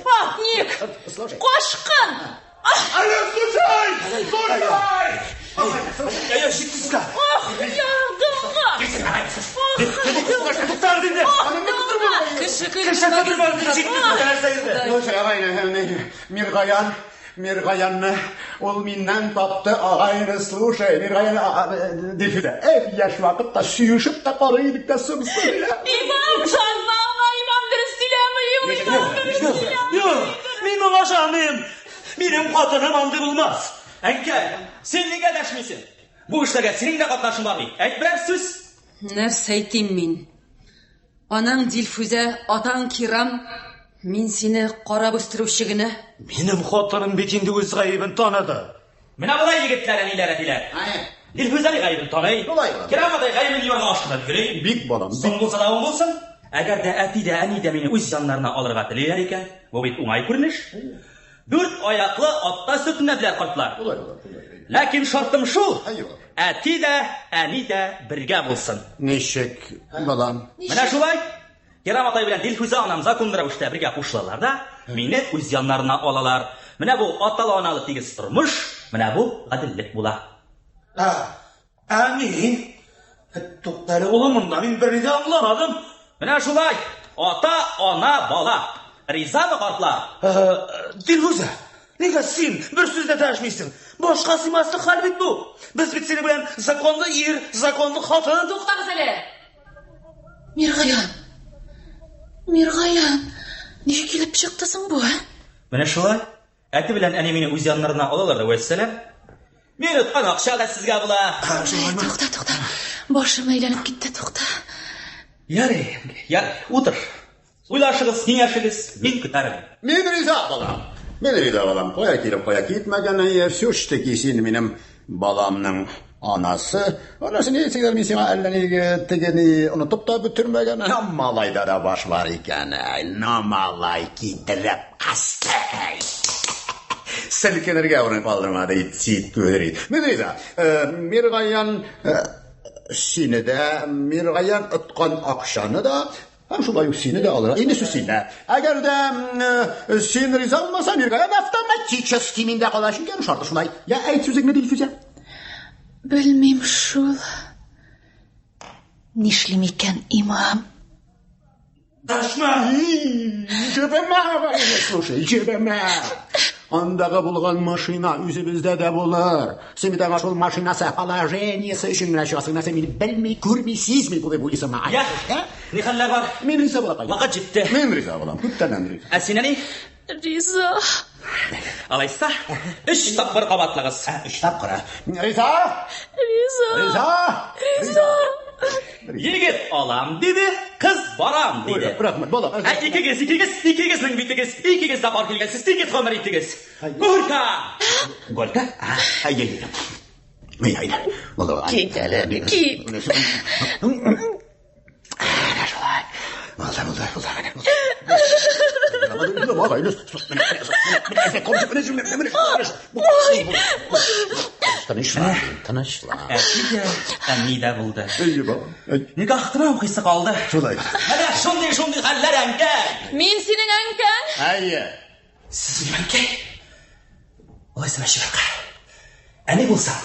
Ватник. Кашкын. Алло, слушай! Слушай! Я, җитте сезгә. Ах, ярдымга. Туктагыз инде. Кеше Кеше көлдермәгез, җитте сезгә нәрсә инде. Слушай, агайны, Миргаян, Миргаянны ул миннән тапты, агайны, слушай, Миргаян, Дилфидә, эх, яшь вакытта сөешеп тә карый идек тә соң, Имам, ышанма аңа, имам дөрес сөйләми, имам дөрес сөйләми. Юк, мин моңа ышанмыйм. Минем хатыным андый булмас. Әнкәй, син нигә дәшмисең? Бу эшләргә синең дә катнашың бар бит. Әйт берәр сүз. Нәрсә әйтим мин? Анаң Дилфүзә, атаң Кирам, мин сине карап үстерүче генә. Минем хатыным бит инде үз гаебен таныды. Менә болай егетләр, әниләр, әтиләр. Дилфүзә гаебен таный. Кирам атай гаебен юарга ашкынып йөри. Бик балам, Соң булса да уң булсын. Әгәр дә әти дә, әни дә мине үз яннарына алырга телиләр икән, бу бит уңай күренеш. Дүрт аяклы атта сөртенәделәр картлар. Ләкин шартым шул, әти дә, әни дә бергә булсын. Ничек, балам? Менә шулай. Кирам атай белән Дилфүзә анам законлы рәвештә бергә кушылалар да, мине үз яннарына алалар. Менә бу аталы-аналы тигез тормыш, менә бу гаделлек була. Ә мин? Тукта әле, улым, монда мин берни дә аңламадым. Менә шулай, ата, ана, бала. Ризамы, картлар? Дилфүзә, нигә син бер сүз дә дәшмисең? Башка сыймаслык хәл бит бу. Без бит синең белән законлы ир, законлы хатын. Туктагыз әле. Миргаян. Миргаян, ничек килеп чыкты соң бу, ә? Менә шулай. Әти белән әни мине үз яннарына алалар да вәссәлам. Мин откан акча да сезгә була. Тукта, тукта. Башым әйләнеп китте, тукта. Ярый, ярый, утыр. Уйлашыгыз, киңәшегез, мин көтәрмен. Мин риза, балам. Мин риза, балам. Кая килеп, кая китмәгән, әйе, все ж таки син минем баламның анасы. Анасы ни әйтсәң дә, мин сиңа әллә нигә теге ни онытып та бетермәгән. Малайда да баш бар икән. Әй, но малай китереп кысты. Әй. Селкенергә урын калдырмады, ит күдери. Мин риза. Миргаян сине дә, Миргаян откан акчаны да, һәм шулай ук сине дә алыр. Инде сүз синдә. Әгәр дә син риза булмасаң, Миргаян автоматически миндә кала, чөнки аның шарты шулай. Я, әйт сүзеңне, Дилфүзә. Белмим шул. Нишлим икән, имам? Дәшмә! Җебемә, слушай, җебемә. Андагы булган машина үзебездә дә булыр. Син бит аңа шул машинасы положениесе өчен генә чыгасың. Нәрсә мине белми, күрми, сизми булып уйлыйсыңмы? Я, ни хәлләр бар? Мин риза булам. Вакыт җитте. Мин риза булам. Күптәннән риза. Ә син, әни? Риза. Алайса, өч тапкыр кабатлагыз. Өч тапкыр. Риза! Риза! Риза! Риза! Егет алам диде, кыз барам диде. Рәхмәт, бала. Ә икегез, икегез, икегезнең битегез, икегез дә пар килгәнсез, тигез гомер итегез. Горько! Горько? Әй, әй, әй. Әй, әй. Булды. Кит әле, кит. Әнә шулай. Булды, булды, булды. Тынычлан, тынычлан. Әти дә, әни дә булды. Әйе, балам. Никах кына укыйсы калды. Шулай. Менә шундый-шундый хәлләр, әнкәй. Мин синең әнкәң. Әйе. Сез минем әнкәй. Алайса, чыбыркы. Әни булсаң,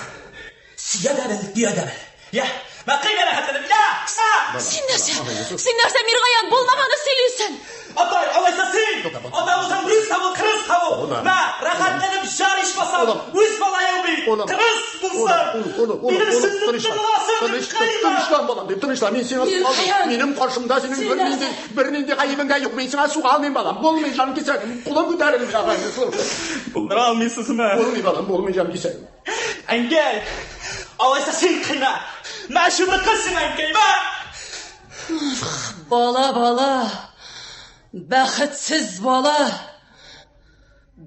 сөя дә бел, төя дә бел. Я, Мә, кыйна рәхәтләнеп, я! На! Син нәрсә? Син нәрсә, Миргаян, булмаганны сөйлисең? Атай, алайса син! Ата булсаң, дөрес табыл, кырыс табыл! Мә, рәхәтләнеп җар ичмасам, үз малаең бит! Кырыс булсын! Минем сүзне тыңласын дип кыйна! Тынычлан, балам, дип тынычлан. Мин сиңа суга алмыйм. Минем каршымда синең бернинди, бернинди гаебең дә юк. Мин сиңа суга алмыйм, балам. Булмый, җан кисәгем. Кулым күтәрелми, Булдыра алмыйсызмы? Булмый, балам, булмый, җан кисәгем. Әнкәй, алайса син кыйна. Мә, чыбыркы сиңа, әнкәй, мә! Бала, бала. Бәхетсез бала.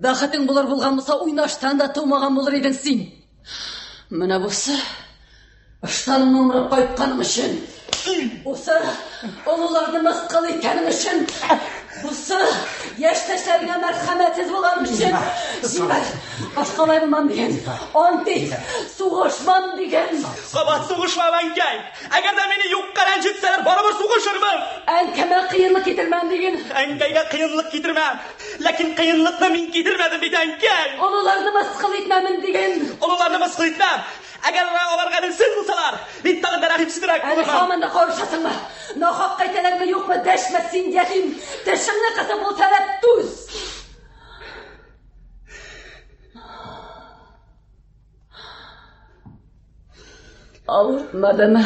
Бәхетең булыр булган булса, уйнаштан да тумаган булыр идең син. Менә бусы ыштаныңны умырып кайтканың өчен. Бусы олыларны мыскыл иткәнең өчен. Бусы яшьтәшләреңә мәрхәмәтсез булганың өчен. Җибәр. Башкалай булмам диген. Ант ит. Сугышмам диген. Кабат сугышмам, әнкәй. Әгәр дә мине юкка рәнҗетсәләр, барыбер сугышырмын. Әнкәмә кыенлык китермәм диген. Әнкәйгә кыенлык китермәм. Ләкин кыенлыкны мин китермәдем бит, әнкәй. Олыларны мыскыл итмәмен диген. Олыларны мыскыл итмәм. Әгәр алар гаделсез булсалар, мин тагын да рәхимсезрәк Әле булырмын. һаман да карышасыңмы? Нахакка әйтәләрме, юкмы? Дәшмә син, ятим. Тешеңне кысып булса да түз. Авыртмадымы,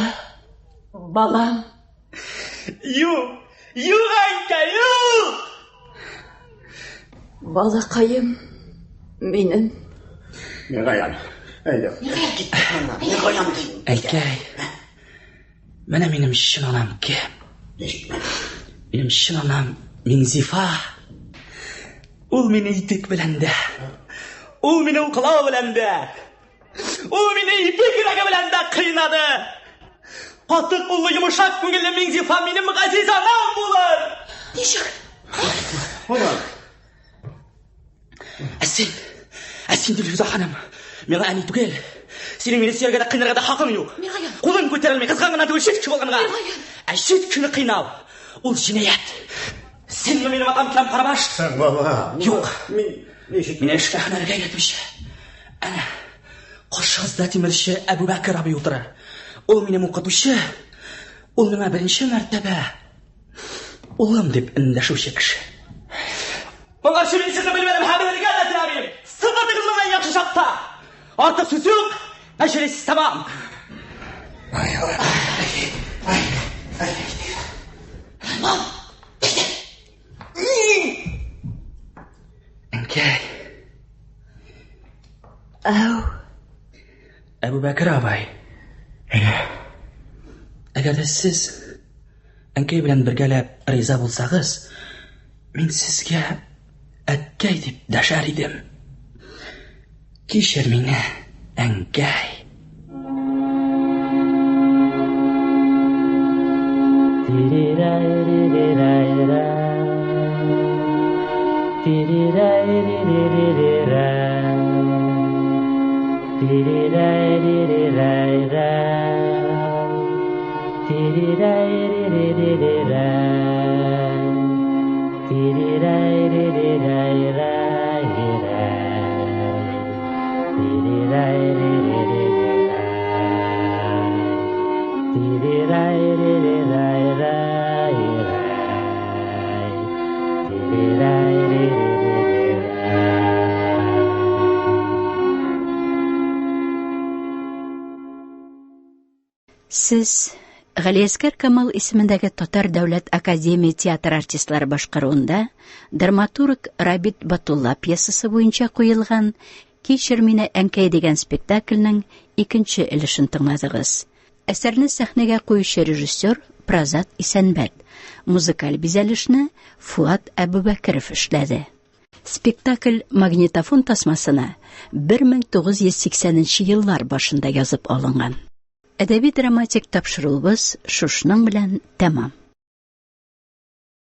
балам? Юк, юк, әнкәй, юк! Балакаем минем. Миргаян, әйдә. Миргаян дим. Әнкәй, менә минем чын анам кем? Минем чын анам Миңзифа. Ул мине итек белән дә, ул мине уклау белән дә, ул мине ипи көрәге белән дә кыйнады. Каты куллы, йомшак күңелле Миңзифа минем газиз анам булыр. Ничек? Ә син, ә син, Дилфүзә ханым, миңа әни түгел. Синең мине сөяргә дә кыйнарга да хакың юк. Миргаян. Кулың күтәрелми, кызган гына түгел, чит кеше булганга. Миргаян. Ә чит кешене кыйнау, ул җинаять. Синме минем атам кем карабаш? Бала. Юк. Мин ничек? Мине эшкә һөнәргә өйрәтүче. Әнә, каршыгызда тимерче Әбүбәкер абый утыра. Ул минем укытучы. Ул миңа беренче мәртәбә улым дип эндәшүче кеше. Моңарчы мин сезне белмәдем һәм белергә дә теләмим. Сыгылдыгыз моннан яхшы чакта. Артык сүз юк. Мәҗлес тәмам. Әнкәй. Әү, Әбүбәкер абай. Әгәр дә сез әнкәй белән бергәләп риза булсагыз, мин сезгә әткәй дип дәшәр идем. Кичер мине, әнкәй. Сез Галиәскәр Камал исемендәге Татар дәүләт академия театр артистлары башкаруында драматург Рабит Батулла пьесасы буенча куелган Кичер мине, әнкәй дигән спектакльнең икенче өлешен тыңладыгыз. Әсәрне сәхнәгә куючы режиссер Празат Исәнбәт, музыкаль бизәлешне Фуат Әбүбәкеров эшләде. Спектакль магнитофон тасмасына 1980 еллар башында язып алынган. Әдәби драматик тапшыруыбыз шушының белән тәмам.